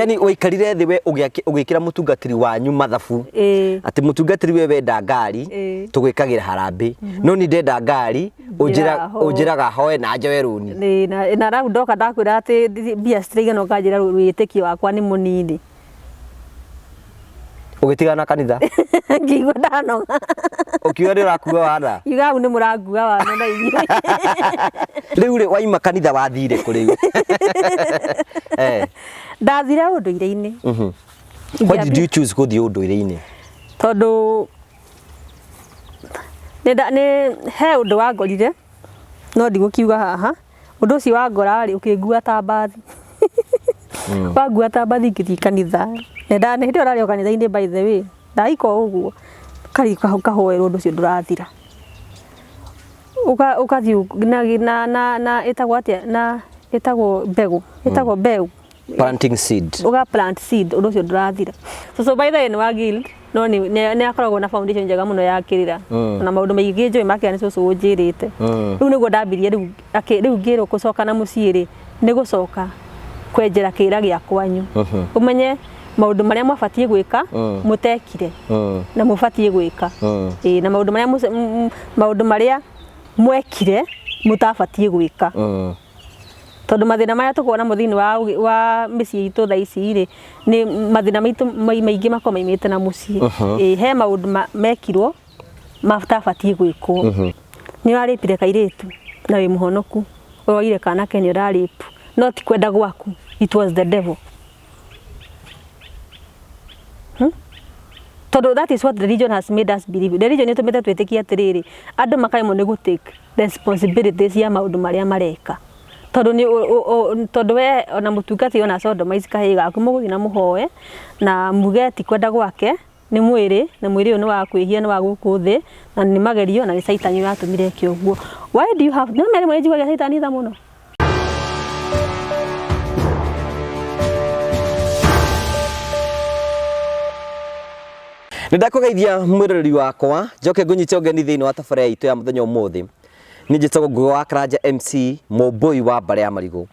Yani waikarire thĩ we ũgĩkĩra mũtungatĩri wanyu mathabu atĩ mũtungatĩri we wenda ngari tũgwĩkagĩra harambĩ no ni ndenda ngari ũnjĩraga hoe na njoe rũni. Ĩĩ, na rau ndoka ndakwĩra atĩ mbia citiraigana ũkanjĩra wĩtĩkio wakwa nĩ mũnini. Ũgĩtigana na kanitha? Ngĩigua ndanoga. Ũkiuga nĩ ũrakua wana? Ngiuga hau nĩ mũrakua wana na inyuĩ. Rĩu rĩ waima kanitha wathire kũ rĩu? Eh. Ndathire ũndũire-inĩ. Why did you choose gũthiĩ ũndũire-inĩ? Tondũ nĩ he ũndũ wangorire no ndigũkiuga haha. Ũndũ ũcio wangora rĩ ũkĩngua ta mbathi. Wangua ta mbathi ngĩthiĩ kanitha. Na hĩndĩ ĩyo ndarĩ o kanitha-inĩ by the way, ndaika o ũguo kahoerwo ũndũ ũcio ndũrathira. Ũgathiĩ na ĩtagwo atĩa na ĩtagwo mbegũ, ĩtagwo mbeũ. Planting seed. Ũga plant seed ũndũ ũcio ndũrathira. So by the way nĩ wa guild no nĩ nĩ akoragwo na foundation njega mũno ya kĩrĩra. Na maũndũ maingĩ njũĩ ma kĩrĩra nĩ cũcũ ũnjĩrĩte. Rĩu nĩguo ndambirie rĩu rĩu ngĩrwo gũcoka na mũciĩ rĩ nĩ gũcoka kwenjera kĩrĩra gĩa kwanyu. Ũmenye maũndũ marĩa mwabatiĩ gwĩka mũtekire na mũbatiĩ gwĩka. Ĩĩ na maũndũ marĩa maũndũ marĩa mwekire mũtabatiĩ gwĩka. Tondũ mathĩna marĩa tũkoragwo namo thĩinĩ wa wa mĩciĩ itũ thaa ici rĩ, nĩ mathĩna maitũ maingĩ makoragwo maimĩte na mũciĩ. Ĩĩ he maũndũ mekirwo matabatiĩ gwĩkwo. Nĩ ũrarĩpire kairĩtu na wĩ mũhonoku, ũroire kana ke nĩ ũrarĩpu, no ti kwenda gwaku, it was the devil. Tondũ that is what religion has made us believe. Religion ĩtũmĩte twĩtĩkie atĩrĩrĩ, andũ makaremwo nĩ gũ take responsibility cia maũndũ marĩa mareka. Tondũ nĩ tondũ we ona mũtungati ona sodomize kahĩĩ gaku mũgũthiĩ na mũhoe na muge ti kwenda gwake nĩ mwĩrĩ na mwĩrĩ ũyũ nĩ wa kwĩhia nĩ wa gũkũ thĩ na nĩ magerio na nĩ caitani ũratũmire eke ũguo. Why do you have, nĩ wona rĩmwe nĩ njiguaga caitani tha mũno. Nĩ ndakũgeithia mwĩroreri wakwa njoke ngũnyite ũgeni thĩinĩ wa tabarĩra itũ ya mũthenya ũmũthĩ. Niĩ njĩtagwo Ngũgĩ wa Karanja MC mũmbũi wa mbarĩ ya marigũ.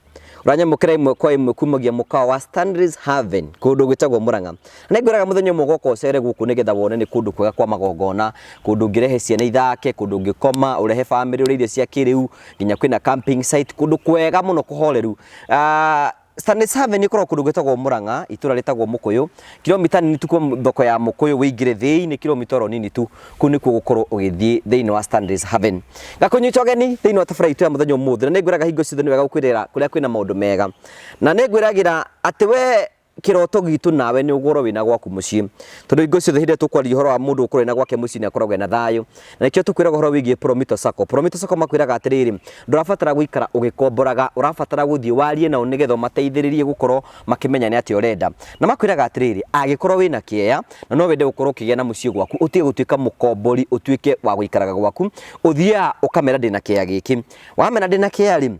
Ũranyamũkĩra ĩmwe kwa ĩmwe kumagia mũkawa wa Stanley's Haven kũndũ gwĩtagwo Murang'a. Na nĩngwĩraga mũthenya ũmwe ũgoka ũcere gũkũ nĩgetha wone nĩ kũndũ kwega kwa magongona, kũndũ ũngĩrehe ciana ithake, kũndũ ũngĩkoma, ũrehe bamĩrĩ ũrĩe irio cia kĩrĩu, nginya kwĩna camping site, kũndũ kwega mũno kũhoreru. Ah, Stanley's Haven ĩkoragwo kũndũ gwĩtagwo Murang'a, itũra rĩtagwo Mũkũyũ, kilomita nini tu kuma thoko ya Mũkũyũ wĩingĩre thĩinĩ kilomita oro nini tu, kũu nĩkuo ũgũkorwo ũgĩthiĩ thĩinĩ wa Stanley's Haven. Ngakũnyita ũgeni thĩinĩ wa tabarĩra itũ ya mũthenya ũmũthĩ, na nĩngwĩraga hingo ciothe nĩ wega gũkwĩrĩra kũrĩa kwĩna maũndũ mega, na nĩngwĩragĩra atĩ we kĩroto gitũ nawe nĩ ũgũkorwo wĩna gwaku mũciĩ, tondũ hingo ciothe hĩndĩ ĩrĩa tũkwaria ũhoro wa mũndũ gũkorwo ena gwake mũciĩ nĩ akoragwo ena thayũ, na nĩkĩo tũkwĩraga ũhoro wĩgiĩ Promito Sacco. Promito Sacco makwĩraga atĩrĩrĩ, ndũrabatara gũikara ũgĩkomboraga, ũrabatara gũthiĩ warie nao nĩgetha ũmateithĩrĩrie gũkorwo makĩmenya nĩ atĩa ũrenda. Na makwĩraga atĩrĩrĩ, angĩkorwo wĩna kĩeya na no wende gũkorwo ũkĩgĩa na mũciĩ gwaku, ũtige gũtuĩka mũkombori, ũtuĩke wa gũikaraga gwaku, ũthiaga ũkamera ndĩna kĩeya gĩkĩ. Wamera ndĩna kĩeya rĩ,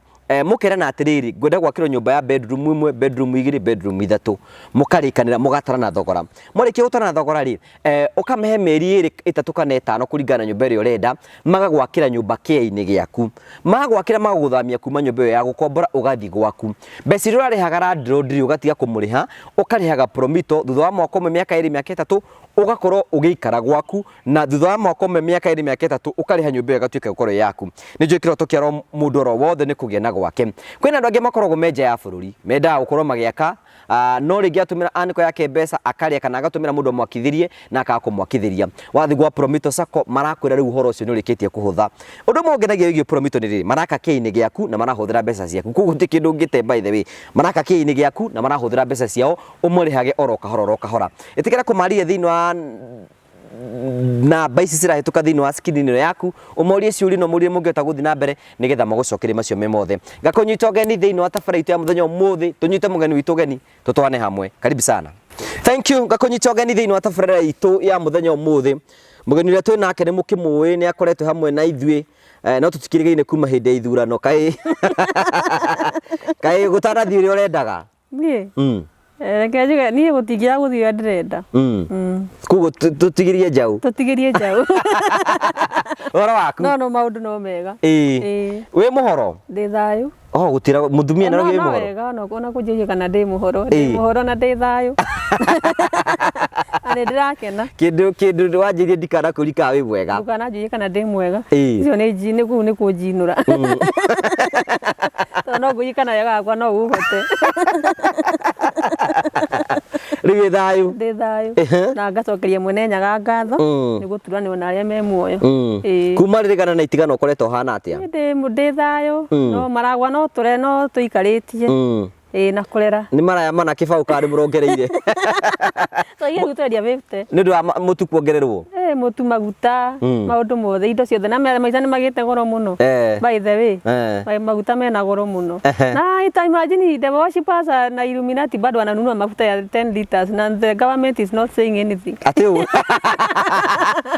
mũkerana atĩrĩrĩ, ngwenda gwakĩrwo nyũmba ya bedroom ĩmwe, bedroom igĩrĩ, bedroom ithatũ. Mũkarĩkanĩra mũgatarana thogora. Mwarĩkia gũtarana thogora rĩ, ũkamahe mĩeri ĩrĩ, ĩtatũ kana ĩtano kũringana na nyũmba ĩrĩa ũrenda, magagwakĩra nyũmba kĩea-inĩ gĩaku. Magwakĩra magagũthamia kuma nyũmba ĩyo ya gũkombora ũgathiĩ gwaku. Mbeca iria ũrarĩhaga landlord rĩ, ũgatiga kũmũrĩha, ũkarĩhaga promito, thutha wa mwaka ũmwe, mĩaka ĩrĩ, mĩaka ĩtatũ, ũgakorwo ũgĩikara gwaku, na thutha wa mwaka ũmwe, mĩaka ĩrĩ, mĩaka ĩtatũ, ũkarĩha nyũmba ĩyo ĩgatuĩka gũkorwo ĩ yaku. Nĩ njũĩ kĩroto kĩa mũndũ oro wothe nĩ kũgĩa na gwake. Kwĩna andũ angĩ makoragwo me nja ya bũrũri, mendaga gũkorwo magĩaka, no rĩngĩ atũmĩra anĩko yake mbeca akarĩa kana agatũmĩra mũndũ amwakithĩrie na akaga kũmwakithĩria. Wathiĩ gwa Promito Sacco marakwĩra rĩu ũhoro ũcio nĩ ũrĩkĩtie kũhũtha. Ũndũ ũmwe ũngenagia wĩgiĩ Promito nĩ rĩrĩ, maraka kĩĩ-inĩ gĩaku na marahũthĩra mbeca ciaku. Koguo gũtirĩ kĩndũ ũngĩte by the way. Maraka kĩĩ-inĩ gĩaku na marahũthĩra mbeca ciao ũmarĩhage oro kahora oro kahora. Ĩtĩkĩra kũmarĩria thĩinĩ wa namba ici cirahĩtũka thĩinĩ wa screen ĩno yaku, ũmorie ciũria na ũmorie mũngĩhota gũthiĩ na mbere nĩgetha magũcokerie macio me mothe. Ngakũnyita ũgeni thĩinĩ wa tabarĩra itũ ya mũthenya ũmũthĩ, tũnyite mũgeni witũ ũgeni, tũtwane hamwe. Karibu sana. Thank you. Ngakũnyita ũgeni thĩinĩ wa tabarĩra itũ ya mũthenya ũmũthĩ. Mũgeni ũrĩa twĩ nake nĩ mũkĩmũĩ, nĩ akoretwo hamwe na ithuĩ no tũtikĩrĩgaine kuma hĩndĩ ya ithurano. Kaĩ kaĩ gũtanathiĩ ũrĩa ũrendaga? Niĩ? Reke njuge niĩ gũtingĩaga gũthiĩ ũrĩa ndĩrenda. Koguo tũtigĩrie njaũ. Tũtigĩrie njaũ. Ũhoro waku? No no maũndũ no mega. Ĩĩ. Wĩ mũhoro? Ndĩ thayũ. Oh, gutira mutumia na No, wĩ no mũhoro. wega ona ona kũnjĩria kana ndĩ mũhoro, ndĩ mũhoro na ndĩ thayũ. Na nĩ ndĩrakena. Kĩndũ kĩndũ wanjĩrie ndikana kũri kana wĩ mwega. Ndũkananjũrie kana ndĩ mwega. Ĩĩ. Icio nĩ nji nĩ kũu nĩ kũnjinũra. Tondũ no ngũrie kana wega wakwa no ũhote. Rĩu wĩ thayũ. Ndĩ thayũ. Na ngacokeria mwene Nyaga ngatho nĩ gũturanĩrwo na arĩa me muoyo. Ĩĩ. Kuma rĩrĩ na itigana ũkoretwo ũhana atĩa? Niĩ ndĩ thayũ no maragwa no tũre no tũikarĩtie. Ĩĩ na kũrera. Nĩ maraya mana kĩbaũ kana nĩ mũrongereire? Twaige rĩu twendia 50. Nĩ ũndũ wa mũtu kuongererwo? Ĩĩ mũtu, maguta, maũndũ mothe, indo ciothe na maica nĩ magĩte goro mũno. By the way, maguta mena goro mũno. Na ita imagine the worshippers na Illuminati bado wananunua mafuta ya 10 liters na the government is not saying anything. Atĩ ũũ?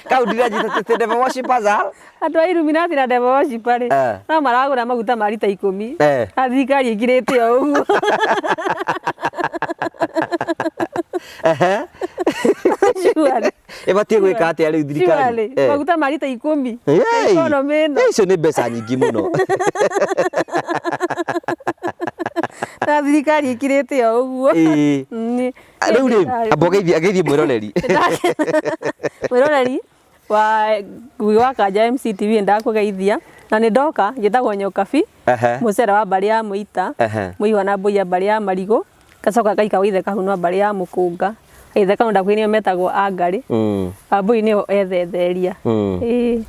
Kau ndiranyita the devil worshippers are? Andũ a Illuminati na devil worshipper rĩ, no maragũra maguta ma rita 10. Na thirikari ĩkirĩte o ũguo. Surely. Ĩbatiĩ gwĩka atĩa rĩu thirikari? Surely. Maguta ma rita 10. Na economy ĩno. Icio nĩ mbeca nyingĩ mũno. Na thirikari ĩkirĩte o ũguo. Rĩu rĩ, amba ũgeithie mwĩroreri. Mwĩroreri wa Ngugi wa Kanja MCTV ndakũgeithia na nĩ ndoka njĩtagwo Nyokabi mũcere wa mbarĩ ya Mũita mũihwa na mbũi ya mbarĩ ya Marigũ gacoka ngaika wa ithe Kahuno wa mbarĩ ya Mũkũnga ithe Kahuno ndakwĩrire nĩo metagwo Angarĩ Ambũi nĩo ethetheria. Ĩĩ.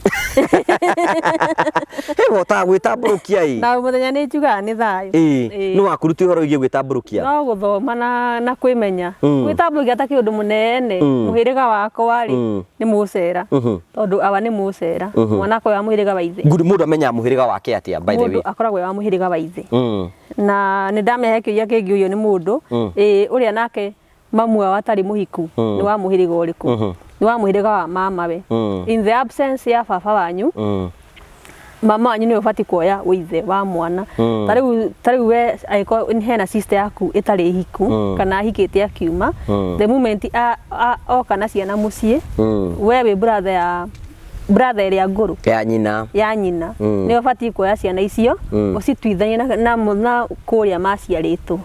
Hotaga gwĩtambũrũkia ĩ. Na mũthenya nĩ njugaga nĩ thayũ. Ĩĩ. Nĩ wakũruta ũhoro wĩgiĩ gwĩtambũrũkia? No gũthoma na kwĩmenya. Gwĩtambũrũkia ta kĩũndũ mũnene mũhĩrĩga wakwa rĩ nĩ mũcera tondũ awa nĩ mũcera mwana akoragwo wa mũhĩrĩga wa ithe. Good, mũndũ amenyaga mũhĩrĩga wake atĩa by the way? Mũndũ akoragwo wa mũhĩrĩga wa ithe. Na nĩ ndamenya kĩũria kĩngĩ ũyũ nĩ mũndũ ũrĩa nake mamu wao atarĩ mũhiku nĩ wa mũhĩrĩga ũrĩkũ? Nĩ wa mũhĩrĩga wa mamawe. In the absence ya baba wanyu mama wanyu nĩwe ũbatiĩ kuoya ũithe wa mwana. Ta rĩu we angĩkorwo hena sister yaku ĩtarĩ hiku kana ahikĩte akiuma, the moment oka na ciana mũciĩ, we wĩ brother ya brother ĩrĩa ngũrũ ya nyina, ya nyina nĩwe ũbatiĩ kuoya ciana icio ũcituithanie na kũrĩa maciarĩtwo.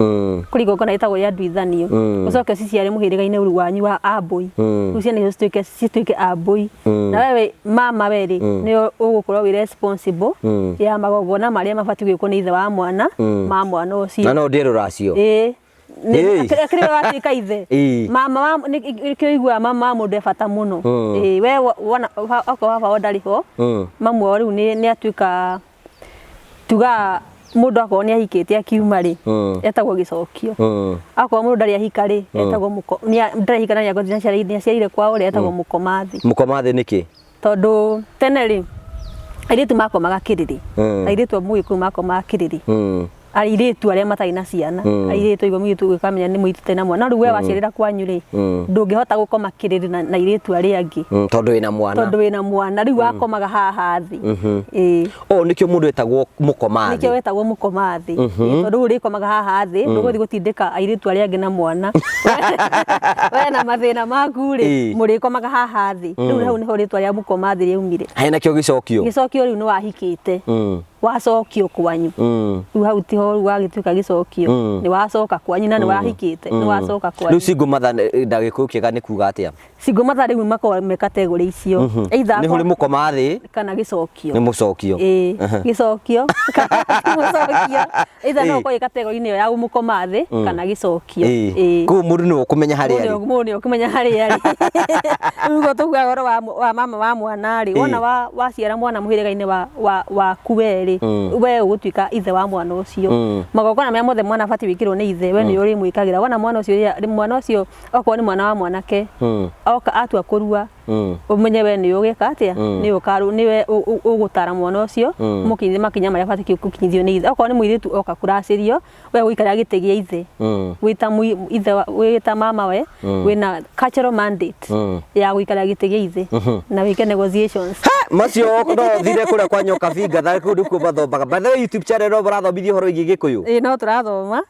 Kũrĩ igongona rĩtagwo rĩa nduithanio, ũcoke ũciciare mũhĩrĩga-inĩ wanyu wa Ambũi. Rĩu ciana icio cituĩke Ambũi. Na wewe mama we rĩ nĩwe ũgũkorwo wĩ responsible ya magongona marĩa mabatiĩ gwĩkwo nĩ ithe wa mwana ma mwana ũcio. Na no ndĩe rũracio. Ĩĩ. Akĩrĩ we watuĩka ithe. Mama wa nĩkĩo ũiguaga mama wa mũndũ e bata mũno. Ĩĩ we wona okorwo baba wao ndarĩ ho, mamu wao rĩu nĩ atuĩka tugaga mũndũ akorwo nĩ ahikĩte akiuma rĩ, etagwo gĩcokio. Akorwo mũndũ ndarĩ ahika rĩ, etagwo mũko, ndarĩ ahika na nĩ aciarire kwao rĩ, etagwo mũkomathĩ. Mũkomathĩ nĩkĩ? Tondũ tene rĩ, airĩtu makomaga kĩrĩrĩ. Airĩtu a mũgĩkũyũ makomaga kĩrĩrĩ. Airĩtu arĩa matarĩ na ciana, airĩtu aigua mũirĩtu ũgĩkamenya nĩ mũirĩtu ũtarĩ na mwana. No rĩu we waciarĩra kwanyu rĩ, ndũngĩhota gũkoma kĩrĩrĩ na airĩtu arĩa angĩ. Tondũ wĩna mwana. Tondũ wĩna mwana, rĩu wakomaga haha thĩ. Ĩĩ. Oh, nĩkĩo mũndũ etagwo mũkomathĩ. Nĩkĩo wetagwo mũkomathĩ. Tondũ rĩu ũrĩkomaga haha thĩ, ndũgũthiĩ gũtindĩka airĩtu arĩa angĩ na mwana. We na mathĩna maku rĩ, mũrĩkomaga haha thĩ. Rĩu hau nĩho rĩtwa rĩa mũkomathĩ rĩaumire. Hena kĩo gĩcokio. Gĩcokio rĩu nĩ wahikĩte. Wacokio kwanyu. Rĩu hau tiho rĩu wagĩtuĩka gĩcokio. Nĩ wacoka kwanyu na nĩ wahikĩte, nĩ wacoka kwanyu. Rĩu single mother na gĩkũyũ kĩega nĩ kuga atĩa? Single mother rĩu makoragwo me category icio. Either Nĩ kũrĩ mũkomathĩ kana gĩcokio. Nĩ mũcokio. Ĩĩ, gĩcokio kana ti mũcokio. Either no ũkorwo ĩ category-inĩ ĩyo ya mũkomathĩ kana gĩcokio. Ĩĩ. Koguo mũndũ nĩwe ũkũmenya harĩa arĩ. Mũndũ nĩwe ũkũmenya harĩa arĩ. Rĩu ũguo tũkugaga ũhoro wa mama wa mwana rĩ, wona waciara mwana mũhĩrĩga-inĩ waku we rĩ, we ũgũtuĩka ithe wa mwana ũcio. Magongona marĩa mothe mwana abatiĩ gwĩkĩrwo nĩ ithe, we nĩwe ũrĩmwĩkagĩra. Wona mwana ũcio rĩrĩa, mwana ũcio okorwo nĩ mwana wa mwanake, oka atua kũrua, ũmenye we nĩwe ũgeka atĩa, nĩwe ũgũtara mwana ũcio, ũmũkinyithie makinya marĩa abatiĩ gũkinyithio nĩ ithe. Okorwo nĩ mũirĩtu oka kũracĩrio, we ũgũikarĩra gĩtĩ gĩa ithe. Wĩta mama we, wĩna cultural mandate ya gũikarĩra gĩtĩ gĩa ithe na wĩke negotiations. Macio no thire kũrĩa kwa Nyokabi ngatha kũu nĩkuo mathomaga. By the way, YouTube channel no mũrathomithia ũhoro wĩgiĩ Gĩkũyũ? Ĩĩ no tũrathoma.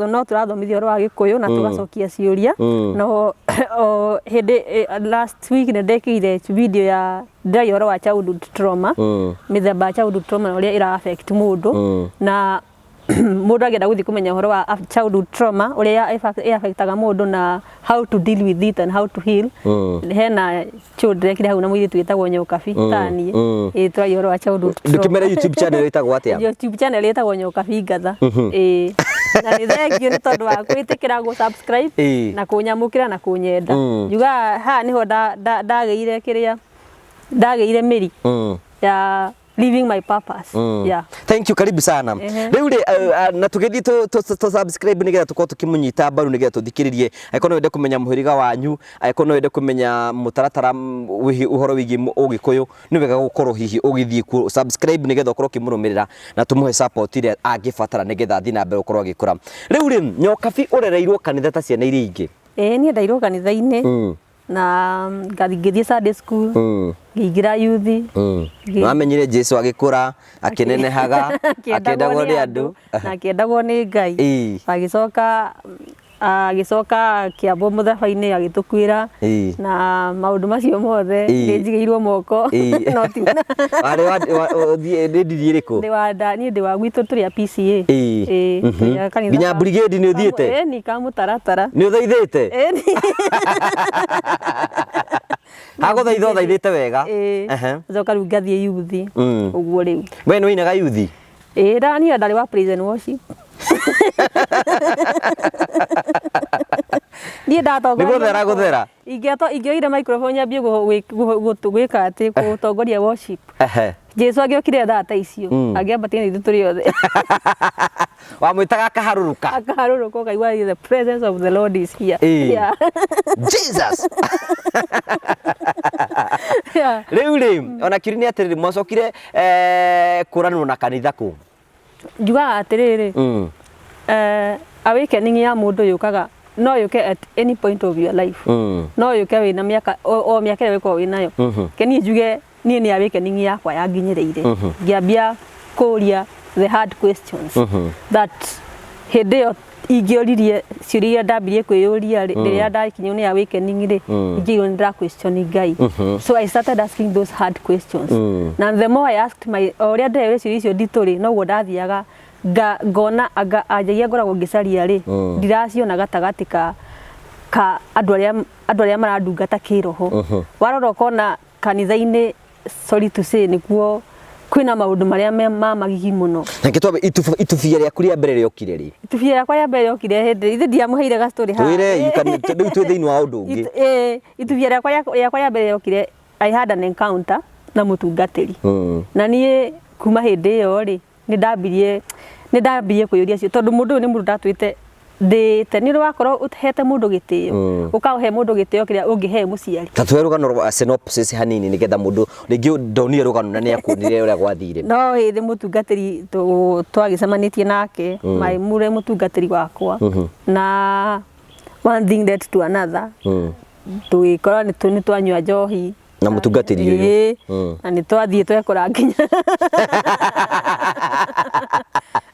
No tũrathomithia ũhoro wa Gĩkũyũ na tũgacokia ciũria. No o hĩndĩ last week nĩ ndekĩire video ya Ndĩraria ũhoro wa childhood trauma, mĩthemba ya childhood trauma na ũrĩa ĩra affect mũndũ, na mũndũ angĩenda gũthiĩ kũmenya ũhoro wa childhood trauma, ũrĩa ĩ affectaga mũndũ na how to deal with it and how to heal, hena show ndĩrekire hau na mũirĩtu wĩtagwo Nyokabi taniĩ. Ĩĩ, tũraria ũhoro wa childhood trauma. Ndũkĩmere YouTube channel ĩtagwo atĩa? YouTube channel ĩtagwo Nyokabi Ngatha. Ĩĩ, na nĩ thank you nĩ tondũ wa gwĩtĩkĩra gũ subscribe na kũnyamũkĩra na kũnyenda. Njugaga haha nĩho ndagĩire kĩrĩa ndagĩire mĩri ya living my purpose, yeah. Thank you, karibu sana. Rĩu rĩ, na tũgĩthiĩ tũ subscribe nĩgetha tũkorwo tũkĩmũnyita mbaru, nĩgetha tũthikĩrĩrie. Angĩkorwo no wende kũmenya mũhĩrĩga wanyu, angĩkorwo no wende kũmenya mũtaratara ũhoro wĩgiĩ ũgĩkũyũ, nĩ wega gũkorwo hihi ũgĩthiĩ kuo subscribe nĩgetha ũkorwo ũkĩmũrũmĩrĩra na tũmũhe support ĩrĩa angĩbatara nĩgetha athiĩ na mbere gũkorwo agĩkũra. Rĩu rĩ, Nyokabi, ũrereirwo kanitha ta ciana iria ingĩ? Ĩĩ, niĩ ndairwo kanitha-inĩ na ngathi ngĩthiĩ Sunday school, ngĩingĩra youth. Nĩwamenyire Jesu agĩkũra, akĩnenehaga, akĩendagwo nĩ andũ. Na akĩendagwo nĩ Ngai. Agĩcoka akĩambwo mũtharaba-inĩ, agĩtũkuĩra na maũndũ macio mothe nĩ njigĩirwo moko. No ti Warĩ nĩ ndini ĩrĩkũ? Ndĩ wa niĩ ndĩ wa gwitũ, tũrĩ a PCA. Ĩĩ, tũrĩ a kanitha Nginya brigade nĩ ũthiĩte? Ĩni, ka mũtaratara. Nĩ ũthaithĩte? Ĩni. Hagũthaitha ũthaithĩte wega? Ĩĩ. Ngacoka rĩu ngathiĩ youth. Ũguo rĩu. We nĩ ũinaga youth? Ĩĩ, niĩ ndarĩ wa praise and worship. Niĩ ndatongoragia. Nĩ gũthera gũthera? Ingĩoire microphone nyambie gwĩka atĩ gũtongoria worship. Jesu angĩokire thaa ta icio, angĩambatire na ithuĩ tũrĩ othe. Wamwĩtaga akaharũrũka. Akaharũrũka, ũkaigua the presence of the Lord is here. Yeah. Jesus. Rĩu rĩ, ona kĩũria nĩ atĩrĩrĩ, mwacokire kũranwo na kanitha kũ? Njugaga atĩrĩrĩ, awakening ya mũndũ yũkaga, no yũke at any point of your life. No yũke wĩna mĩaka o mĩaka ĩrĩa ũgĩkorwo wĩnayo. Ke niĩ njuge niĩ nĩ awakening yakwa yanginyĩrĩire, ngĩambia kũria the hard questions that hĩndĩ ĩyo ingĩoririe. Ciũria iria ndambirie kwĩyũria rĩ, rĩrĩa ndakinywo nĩ awakening rĩ, ingĩirwo nĩ ndĩra question Ngai. So I started asking those hard questions, na the more I asked my, o ũrĩa ndeyũria ciũria icio nditũ rĩ, noguo ndathiaga ngona anga anja iria ngoragwo ngĩcaria rĩ, ndiraciona gatagatĩ ka andũ arĩa marandungata kĩroho. Warora ũkona kanitha-inĩ, sorry to say, nĩkuo kwĩna maũndũ marĩa ma magigi mũno. Reke twambe itubia rĩaku rĩa mbere rĩokire rĩ? Itubia rĩakwa rĩa mbere rĩokire hĩndĩ ithe ndiamũheire ga story haha. Twĩre, rĩu twĩ thĩinĩ wa ũndũ ũngĩ. Ĩĩ, itubia rĩakwa rĩa mbere rĩokire, I had an encounter na mũtungatĩri, na niĩ kuma hĩndĩ ĩyo rĩ, nĩ ndambirie kwĩyũria cio, tondũ mũndũ ũyũ nĩ mũndũ ndatwĩte ndĩte nĩ ũrĩ wakorwo ũhete mũndũ gĩtĩo, ũkahe mũndũ gĩtĩo kĩrĩa ũngĩhe mũciari. Ta tũhe rũgano rwa synopsis hanini, nĩgetha mũndũ rĩngĩ ndonire rũgano na nĩ akuonire ũrĩa gwathire. No hĩndĩ mũtungatĩri twagĩcemanĩtie nake, my mũre mũtungatĩri wakwa, na one thing led to another, tũgĩkora nĩ twanyua njohi. Na mũtungatĩri ũyũ? Ĩĩ. Na nĩ twathiĩ twekora nginya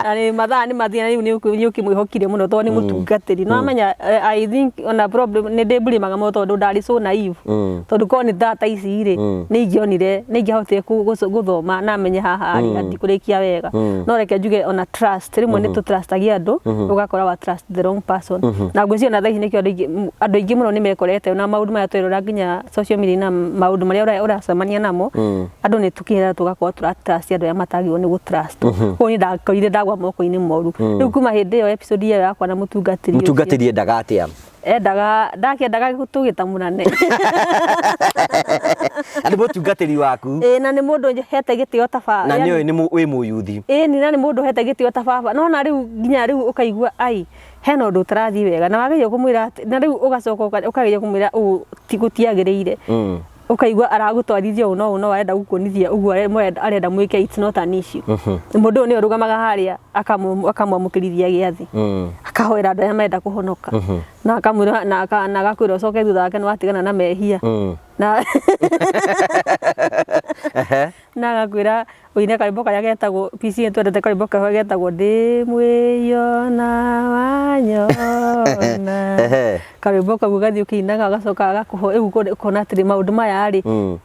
na nĩ mathaa nĩ mathiĩ, na rĩu nĩ ũkĩmwĩhokire mũno tondũ nĩ mũtungatĩri. No amenya, I think ona problem nĩ ndĩmblĩmaga mũno tondũ ndarĩ so naive, tondũ korwo nĩ thaa ta ici rĩ, nĩ ingĩonire nĩ ingĩahotire gũthoma na menye haha rĩ hatikũrĩkia wega. No reke njuge ona trust, rĩmwe nĩ tũtrustagia andũ, ũgakora wa trust the wrong person. Na ngwĩciria na thaa ici nĩkĩo andũ aingĩ mũno nĩ mekorete na maũndũ maya tũrerora nginya social media na maũndũ marĩa ũracemania namo. Andũ nĩ tũkinyĩra tũgakorwo tũra trust andũ arĩa matagĩrĩirwo nĩ gũ trust. Koguo niĩ ndakorire ndagwa moko-inĩ moru. Rĩu kuma hĩndĩ ĩyo, episode ĩyo yakwa na mũtungatĩri ũcio, Mũtungatĩri endaga atĩa? Endaga, ndakĩendaga tũgĩtamũrane. Na nĩ mũtungatĩri waku? Ĩĩ, na nĩ mũndũ hete gĩtĩo ta baba. Na nĩoĩ nĩ wĩ mũyuthi? Ĩĩ, na nĩ mũndũ hete gĩtĩo ta baba. No na rĩu nginya rĩu ũkaigua ai hena ũndũ ũtarathiĩ wega, na wagĩrĩirwo kũmwĩra na rĩu ũgacoka ũkageria kũmwĩra ũũ gũtiagĩrĩire, ũkaigua aragũtwarithia ũũ no ũũ no arenda gũkuonithia ũguo arenda mwĩke. It's not an issue. Mũndũ ũyũ nĩwe ũrũgamaga harĩa akamwamũkĩrithia gĩathĩ, akahoera andũ arĩa marenda kũhonoka, na akamwĩra na agakwĩra ũcoke thutha wake nĩ watigana na mehia na Na agakwĩra ũine karwĩmbo karĩa getagwo PCA twendete karwĩmbo karĩa getagwo ndĩ mwĩyo na wanyona. Karwĩmbo kau ũgathiĩ ũkĩinaga, agacoka agakũhe rĩu ũkona atĩrĩ maũndũ maya rĩ,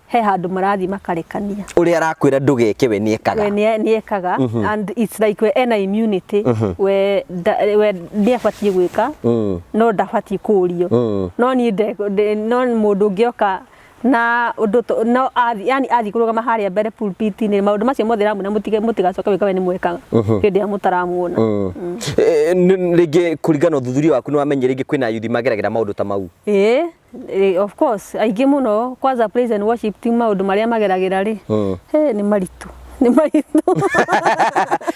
he handũ marathiĩ makarekania. Ũrĩa arakwĩra ndũgeke we nĩekaga. We nĩekaga, and it's like we ena immunity, we we nĩabatiĩ gwĩka no ndabatiĩ kũrio. No niĩ no mũndũ ũngĩoka na ũndũ no athi, yani athi kũrũgama harĩa mbere pulpit-inĩ, maũndũ macio mothe ramwĩra mũtige, mũtigacoke gwĩka, we nĩ mwekaga hĩndĩ ĩrĩa mũtaramuona. Rĩngĩ kũringana na ũthuthuria waku nĩ wamenyire rĩngĩ kwĩna yuthi mageragĩra maũndũ ta mau? Ĩĩ, of course aingĩ mũno, kwanza praise and worship team, maũndũ marĩa mageragĩra rĩ, he nĩ maritũ, nĩ maritũ.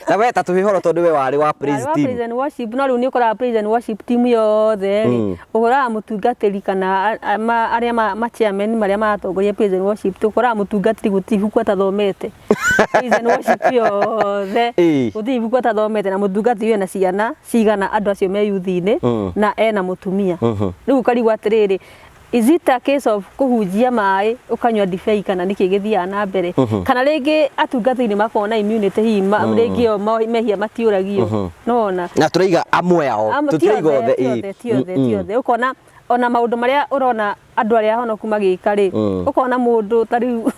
Na we ta tũhe ũhoro tondũ we warĩ wa praise Warĩ wa team. Praise and worship, no rĩu nĩ ũkoraga praise and worship team yothe rĩ, ũkoraga mũtungatĩri kana arĩa ma chairman marĩa maratongoria praise and worship, ũkoraga mũtungatĩri gũtirĩ ibuku atathomete. Praise and worship yothe gũtirĩ ibuku atathomete, na mũtungatĩri ena ciana cigana andũ acio me youth-inĩ na ena mũtumia. Rĩu ũkarigwo atĩrĩrĩ, is it a case of kũhunjia maĩ ũkanyua ndibei, kana nĩkĩ gĩthiaga na mbere? Kana rĩngĩ atungatĩri nĩ makoragwo na immunity hihi rĩngĩ o mehia matiũragio, nona? Na tũraiga amwe ao, tũtiraiga othe. Ti othe, ti othe, ti othe. Ũkona ona maũndũ marĩa ũrona andũ arĩa ahonoku magĩka rĩ, ũkona mũndũ ta rĩu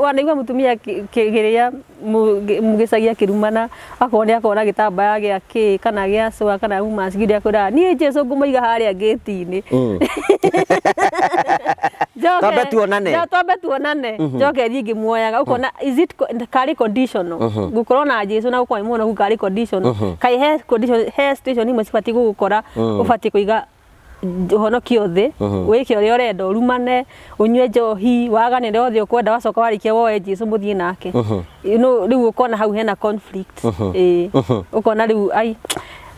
wanaigua mũtumia kĩrĩa gĩcagi akĩrumana, akorwo nĩ akona gĩtambaya gĩa kĩ kana gĩa cũa kana umaskini, akwĩraga niĩ Jesũ ngũmũiga harĩa ngĩti-inĩ. Twambe tuonane. Twambe tuonane, njoke thiĩ ngĩmuoyaga. Ũkona is it karĩ conditional gũkorwo na Jesũ na gũkorwo wĩ mũhonoku, karĩ conditional, kaĩ he condition, he situation imwe cibatiĩ gũgũkora ũbatiĩ kũiga ũhonokio thĩ, wĩke ũrĩa ũrenda, ũrumane, ũnyue njohi, wagane ũrĩa wothe ũkwenda, wacoka warĩkia woe Jesũ mũthiĩ nake. Rĩu ũkona hau hena conflict. Ĩĩ, ũkona rĩu ai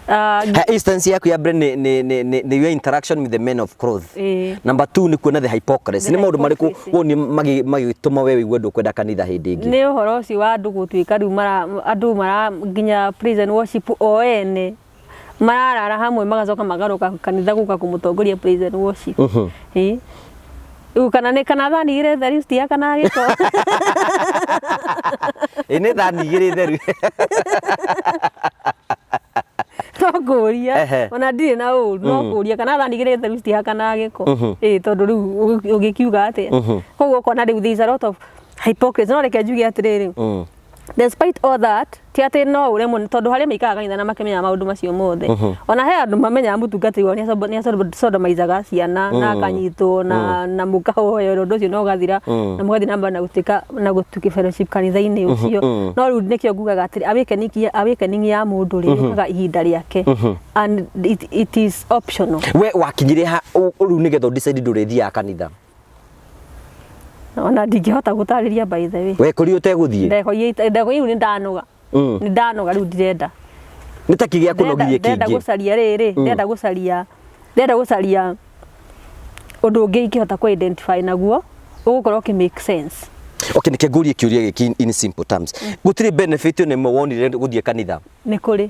Ha, instance yaku ya mbere nĩ your interaction with the men of cloth. Number two nĩ kuona the hypocrisy. The Nĩ maũndũ marĩkũ hypocrisy. woni magĩtũma we wĩigue ndũkwenda kanitha hĩndĩ ĩngĩ? Nĩ ũhoro ũcio wa andũ gũtuĩka rĩu mara andũ mara nginya praise and worship o ene mararara hamwe, magacoka magaroka kanitha gũka kũmũtongoria praise and worship. Ĩĩ. Rĩu kana nĩ kana thani igĩrĩ theru citiakanaga gĩko. Ĩ nĩ thani igĩrĩ theru. No ngũria, ona ndirĩ na ũru, no kũria kana thani igĩrĩ theru citihakanaga gĩko. Ĩĩ, tondũ rĩu ũngĩkiuga atĩa? Koguo ũkona rĩu there is a lot of hypocrisy. No reke njuge atĩrĩrĩ, despite all that, ti atĩ no ũremwo tondũ harĩa maikaraga kanitha na makĩmenyaga maũndũ macio mothe, ona he andũ mamenyaga mũtungatĩri wao nĩ sodomaizaga ciana na akanyitwo na mũkahoya ũndũ ũcio na ũgathira na mũgathiĩ na mbere na gũtuĩka na gũtuĩka fellowship kanitha-inĩ ũcio. No rĩu nĩkĩo ngugaga atĩrĩ, awakening ya mũndũ rĩ, yũkaga ihinda rĩake and it is optional. We wakinyire ha rĩu nĩgetha ũdecide ndũrĩthiaga kanitha? Ona ndingĩhota gũtarĩria, by the way. We kũri ũtegũthiĩ? Ndekũria rĩu nĩ ndanoga, nĩ ndanoga rĩu, ndirenda. Nĩ ta kĩ gĩa kũnogirie Ndĩrenda kĩngĩ? Gũcaria rĩrĩ, ndĩrenda gũcaria ũndũ ũngĩ ingĩhota kũ identify naguo ũgũkorwo ũkĩ make sense. Okay, nĩke ngũrie kĩũria gĩkĩ in simple terms. Gũtirĩ benefit ona ĩmwe wonire gũthiĩ kanitha? Nĩ kũrĩ.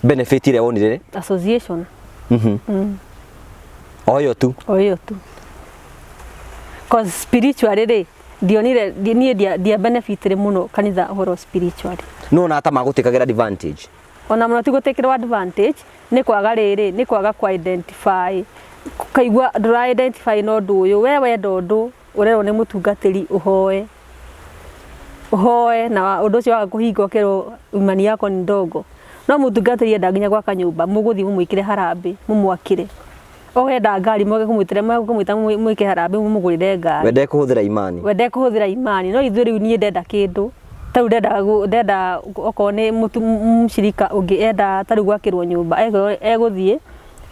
Benefit ĩrĩa wonire? Association. O ĩyo tu? O ĩyo tu, cause spiritually rĩ, ndionire niĩ ndia benefit mũno kanitha ũhoro spiritually. No ona ta magũtĩkagĩra advantage? Ona mũno ti gũtĩkĩrwo advantage, nĩ kwaga rĩrĩ, nĩ kwaga ku identify, kaigua ndũra identify na ũndũ ũyũ. We wenda ũndũ ũrerwo nĩ mũtungatĩri ũhoe, ũhoe na ũndũ ũcio waga kũhinga ũkerwo imani yako ni ndogo. No mũtungatĩri enda nginya gwaka nyũmba, mũgũthiĩ mũmwĩkĩre harambĩ mũmwakĩre. Enda ngari, mũge kũmwĩtĩra, kũmwĩta mwĩke harambĩ mũmũgũrĩre ngari. Wende kũhũthĩra imani. Wende kũhũthĩra imani. No ithuĩ rĩu niĩ ndenda kĩndũ ta rĩu ndenda okorwo nĩ mũcirika ũngĩ enda ta rĩu gwakĩrwo nyũmba, egũthiĩ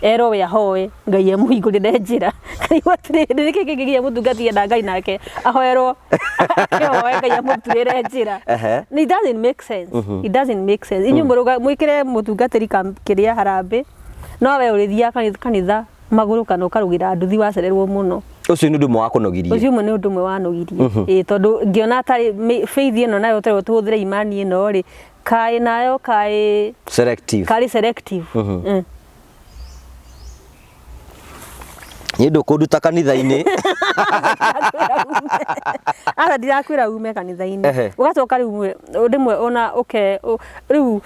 erwo we ahoe Ngai amũhingũrĩre njĩra. Kaigua atĩrĩrĩ, nĩkĩ kĩngĩgiria mũtungati enda Ngai nake ahoerwo akĩhoe Ngai amũtuĩre njĩra? It doesn't make sense, it doesn't make sense. Inyuĩ mũrũga mwĩkĩre mũtungatĩri kĩrĩa harambĩ, no we ũrĩthiaga kanitha magũrũ kana ũkarugĩra nduthi wacererwo mũno. Ũcio nĩ ũndũ ũmwe wakũnogirie? Ũcio ũmwe nĩ ũndũ ũmwe wanogirie, ĩĩ, tondũ ngĩona tarĩ faith ĩno nayo tũrerwo tũhũthĩre imani ĩno rĩ, kaĩ nayo kaĩ selective. Karĩ selective. Niĩ ndũkũnduta kanitha-inĩ. Aca ndirakwĩra ume kanitha-inĩ. Ehe. Ũgacoka rĩu rĩmwe ona ũke rĩu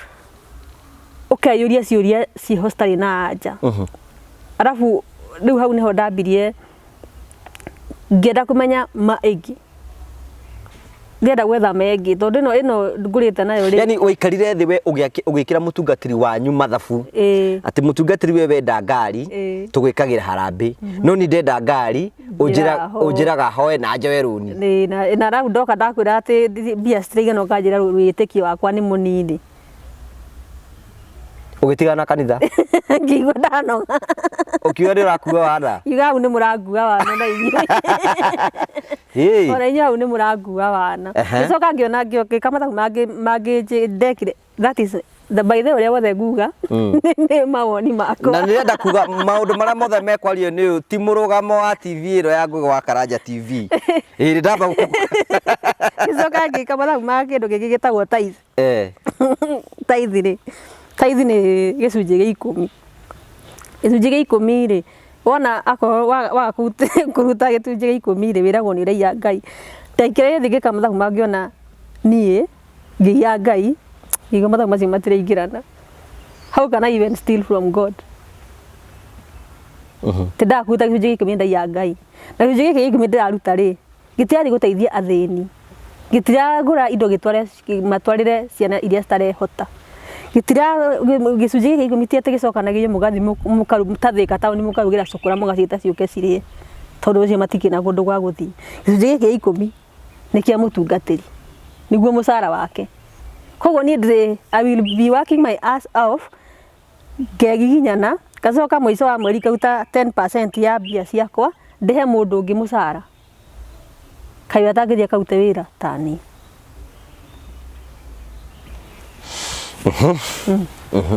ũkeyũria ciũria ciĩho citarĩ na anja. Arabu rĩu hau nĩho ndambirie ngĩenda kũmenya ma ĩngĩ. Ngĩenda gwetha ma ĩngĩ tondũ ĩno ĩno ngũrĩte nayo rĩ. Yani waikarire thĩ we ũgĩkĩra mũtungatĩri wanyu mathabu. Ĩĩ. Atĩ mũtungatĩri we wenda ngari Ĩĩ. tũgwĩkagĩra harambĩ. No niĩ ndenda ngari Njĩraga hoe. ũnjĩraga hoe na njoe rũni. Ĩĩ, na arabu ndoka ndakwĩra atĩ mbia citiraigana ũkanjĩra wĩtĩkio wakwa nĩ mũnini. Ũgĩtigana na kanitha. Ngĩigua ndanoga. Ũkiuga nĩ ũrakua wana. Ngiuga hau nĩ mũrangua wana na inyuĩ. Ĩĩ. Ona inyuĩ hau nĩ mũrangua wana. Ehe. Ngĩcoka ngĩona ngĩka mathabu mangĩ mangĩ ndekire that is the by the way ũrĩa wothe nguga nĩ mawoni makwa. Na nĩrenda kuga maũndũ marĩa mothe mekwario nĩ ũyũ ti mũrũgamo wa TV ĩno ya Ngũgĩ wa Karanja TV. Ĩĩ ndamba Ngĩcoka ngĩka mathabu ma kĩndũ kĩngĩ gĩtagwo tithe. Eh. Tithe rĩ, tithe nĩ gĩcunjĩ gĩa ikũmi. Gĩcunjĩ gĩa ikũmi rĩ, wona akorwo waga kũruta gĩcunjĩ gĩa ikũmi rĩ, wĩragwo nĩ ũraiya Ngai. Ndaikara thĩ ngĩka mathabu ma ngĩona niĩ ngĩiya Ngai, ngĩigua mathabu macio matiraingĩrana. How can I even steal from God? Ti ndaga kũruta gĩcunjĩ gĩa ikũmi ndaiya Ngai. Na gĩcunjĩ gĩkĩ gĩa ikũmi ndĩraruta rĩ, gĩtirathiĩ gũteithia athĩni. Gĩtiragũra indo gĩtware matwarĩre ciana iria citarehota. Gĩtira gĩcunjĩ gĩkĩ gĩa ikũmi ti atĩ gĩcokanagĩrio mũgathiĩ ta Thika taũni mũkarugĩra cũkũra mũgaciĩta ciũke cirĩe tondũ acio matikĩrĩ na kũndũ gwa gũthiĩ. Gĩcunjĩ gĩkĩ gĩa ikũmi nĩ kĩa mũtungatĩri nĩguo mũcara wake. Koguo niĩ ndĩrĩ I will be working my ass off ngegiginyana ngacoka mũico wa mweri ngaruta 10% ya mbia ciakwa ndĩhe mũndũ ũngĩ mũcara. Kaĩ atangĩthiĩ akarute wĩra ta niĩ.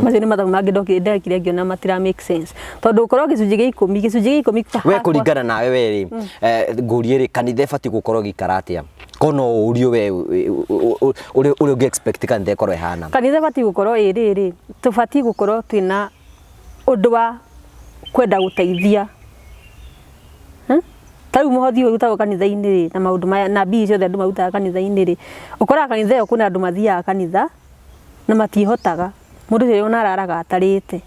Macio nĩ mathabu mangĩ ndokire ndekire ngĩona matira make sense. Tondũ ũkorwo gĩcunjĩ gĩa ikũmi, gĩcunjĩ gĩa ikũmi We kũringana nawe we rĩ, ngũrie rĩ, kanitha ĩbatiĩ gũkorwo ĩgĩikara atĩa? Ko no ũrio we ũrĩa ũngĩ expect kanitha ĩkorwo ĩhana. Kanitha ĩbatiĩ gũkorwo ĩ rĩrĩ, tũbatiĩ gũkorwo twĩna ũndũ wa kwenda gũteithia. Ta rĩu mũhothi ũyũ ũrutagwo kanitha-inĩ rĩ, na maũndũ maya na mbia ciothe andũ marutaga kanitha-inĩ rĩ, ũkoraga kanitha ĩyo kwĩna andũ mathiaga kanitha na matiĩhotaga. Mũndũ ũcio ona araraga atarĩte.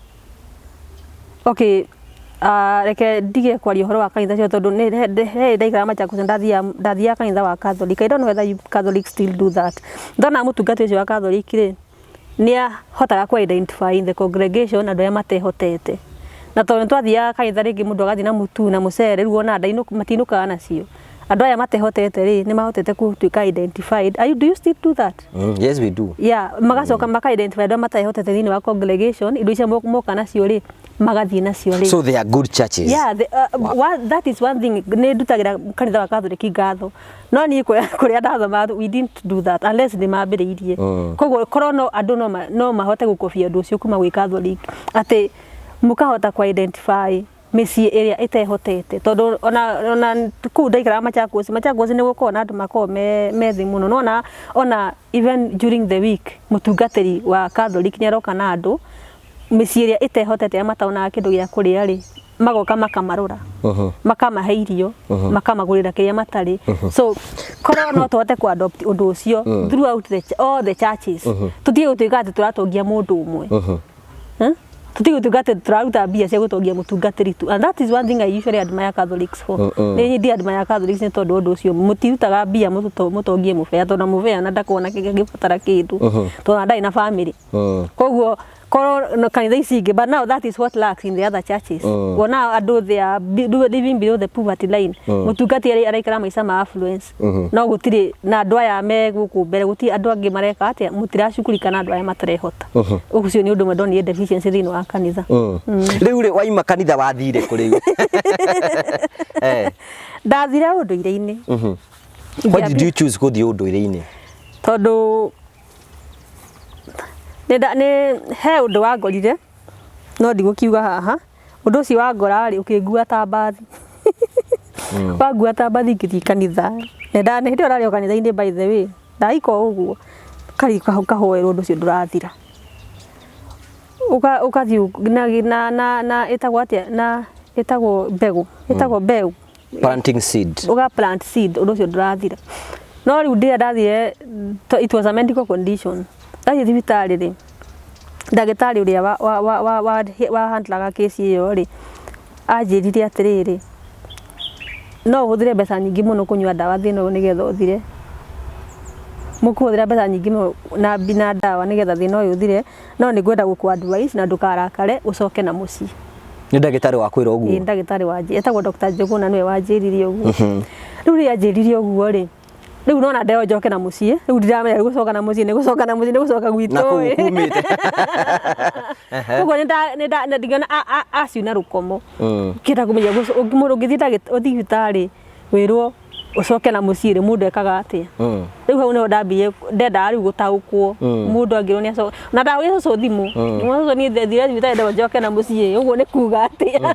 Okay, reke ndige kwaria ũhoro wa kanitha ciothe tondũ he ndaikaraga Machakos ndathiaga kanitha wa Catholic. I don't know whether you Catholics still do that. Ndona mũtungati ũcio wa Catholic rĩ, nĩ ahotaga kũ identify in the congregation andũ arĩa matehotete. Na tondũ nĩ twathiaga kanitha rĩngĩ mũndũ agathiĩ na mũtu na mũcere rĩu ona matinũkaga nacio. Andũ aya matehotete rĩ, nĩ mahotete gũtuĩka identified. Are you, do you still do that? Yes we do. Yeah, magacoka maka identify andũ arĩa matehotete thĩinĩ wa congregation, indo icio moka nacio rĩ, magathiĩ nacio rĩ. So they are good churches. Yeah, that is one thing nĩ ndutagĩra kanitha wa Catholic ngatho. No niĩ kũrĩa ndathomaga we didn't do that unless nĩ mambĩrĩirie. Koguo korwo no andũ no mahote gũkobia ũndũ ũcio kuma gwĩ Catholic atĩ mũkahota kũ identify mĩciĩ ĩrĩa ĩtehotete tondũ ona kũu ndaikaraga Machakos, Machakos nĩ gũkoragwo na andũ makoragwo me thĩ mũno. Nĩwona ona even during the week mũtungatĩri wa Catholic nĩ aroka na andũ mĩciĩ ĩrĩa ĩtehotete arĩa matonaga kĩndũ gĩa kũrĩa rĩ, magoka makamarora, makamahe irio, makamagũrĩra kĩrĩa matarĩ. So korwo no tũhote kũ adopt ũndũ ũcio throughout all the churches, tũtige gũtuĩka atĩ tũratongia mũndũ ũmwe. Tũtige gũtuĩka atĩ tũraruta mbia cia gũtongia mũtungatĩri tu. And that is one thing I usually admire Catholics for. Nĩ ndi admire Catholics nĩ tondũ ũndũ ũcio mũtirutaga mbia mũtongie mũbea tondũ mũbea na ndakoragwo na kĩrĩa angĩbatara kĩndũ tondũ ndarĩ na family. Koguo korwo no kanitha ici ingĩ, but now that is what lacks in the other churches. Wona andũ they are living below the poverty line. Mũtungatĩri araikara maica ma affluence. No gũtirĩ na andũ aya me gũkũ mbere, gũtirĩ andũ angĩ mareka atĩa, mũtiracugurika na andũ aya matarehota. Ũcio nĩ ũndũ ũmwe ndonire deficiency thĩinĩ wa kanitha. Rĩu rĩ, waima kanitha wathire kũ rĩu? Ndathire ũndũire-inĩ. Why did you choose gũthiĩ ũndũire-inĩ? Tondũ nĩ he ũndũ wangorire no ndigũkiuga haha. Ũndũ ũcio wangora rĩ, ũkĩngua ta mbathi. Wangua ta mbathi ngĩthiĩ kanitha. Na hĩndĩ ĩyo ndarĩ o kanitha-inĩ by the way. Ndaika o ũguo kahoerwo ũndũ ũcio ndũrathira. Ũgathiĩ na ĩtagwo atĩa na Ĩtagwo mbegũ, ĩtagwo mbeũ. Planting seed. Ũga plant seed, ũndũ ũcio ndũrathira. No rĩu ndĩrĩa ndathire, it was a medical condition. Ndathiĩ thibitarĩ rĩ, ndagĩtarĩ ũrĩa wa, wa, wa, wa, wa, wa handlaga kesi ĩyo rĩ, anjĩrire atĩrĩrĩ, no ũhũthĩre mbeca nyingĩ mũno kũnyua ndawa thĩna ũyũ nĩgetha ũthire. Mũkũhũthĩra mbeca nyingĩ mũno na, na ndawa nĩgetha thĩna ũyũ ũthire, no nĩ ngwenda gũkũ advise na ndũkarakare ũcoke na mũciĩ. Nĩ ndagĩtarĩ wakwĩra ũguo? Ĩĩ, ndagĩtarĩ wanjĩ, etagwo Dr. Njũgũna nĩwe wanjĩrire ũguo. Rĩu rĩrĩa anjĩrire ũguo rĩ, rĩu nona ndeo njoke na mũciĩ, rĩu ndiramenya nĩ gũcoka na mũciĩ, nĩ gũcoka na mũciĩ, nĩ gũcoka gwitũ. Na kũu kumĩte. Koguo nĩ ndingĩona aciuna rũkomo. Ngĩenda kũmenya mũndũ ũngĩthiĩ thibitarĩ wĩrwo ũcoke na mũciĩ rĩ, mũndũ ekaga atĩa? Rĩu hau nĩho ndambirie ndendaga rĩu gũtaũkwo mũndũ angĩrwo nĩ acoka na ndahũrire cũcũ thimũ cũcũ niĩ ndethire thibitarĩ nderwo njoke na mũciĩ ũguo nĩ kuga atĩa?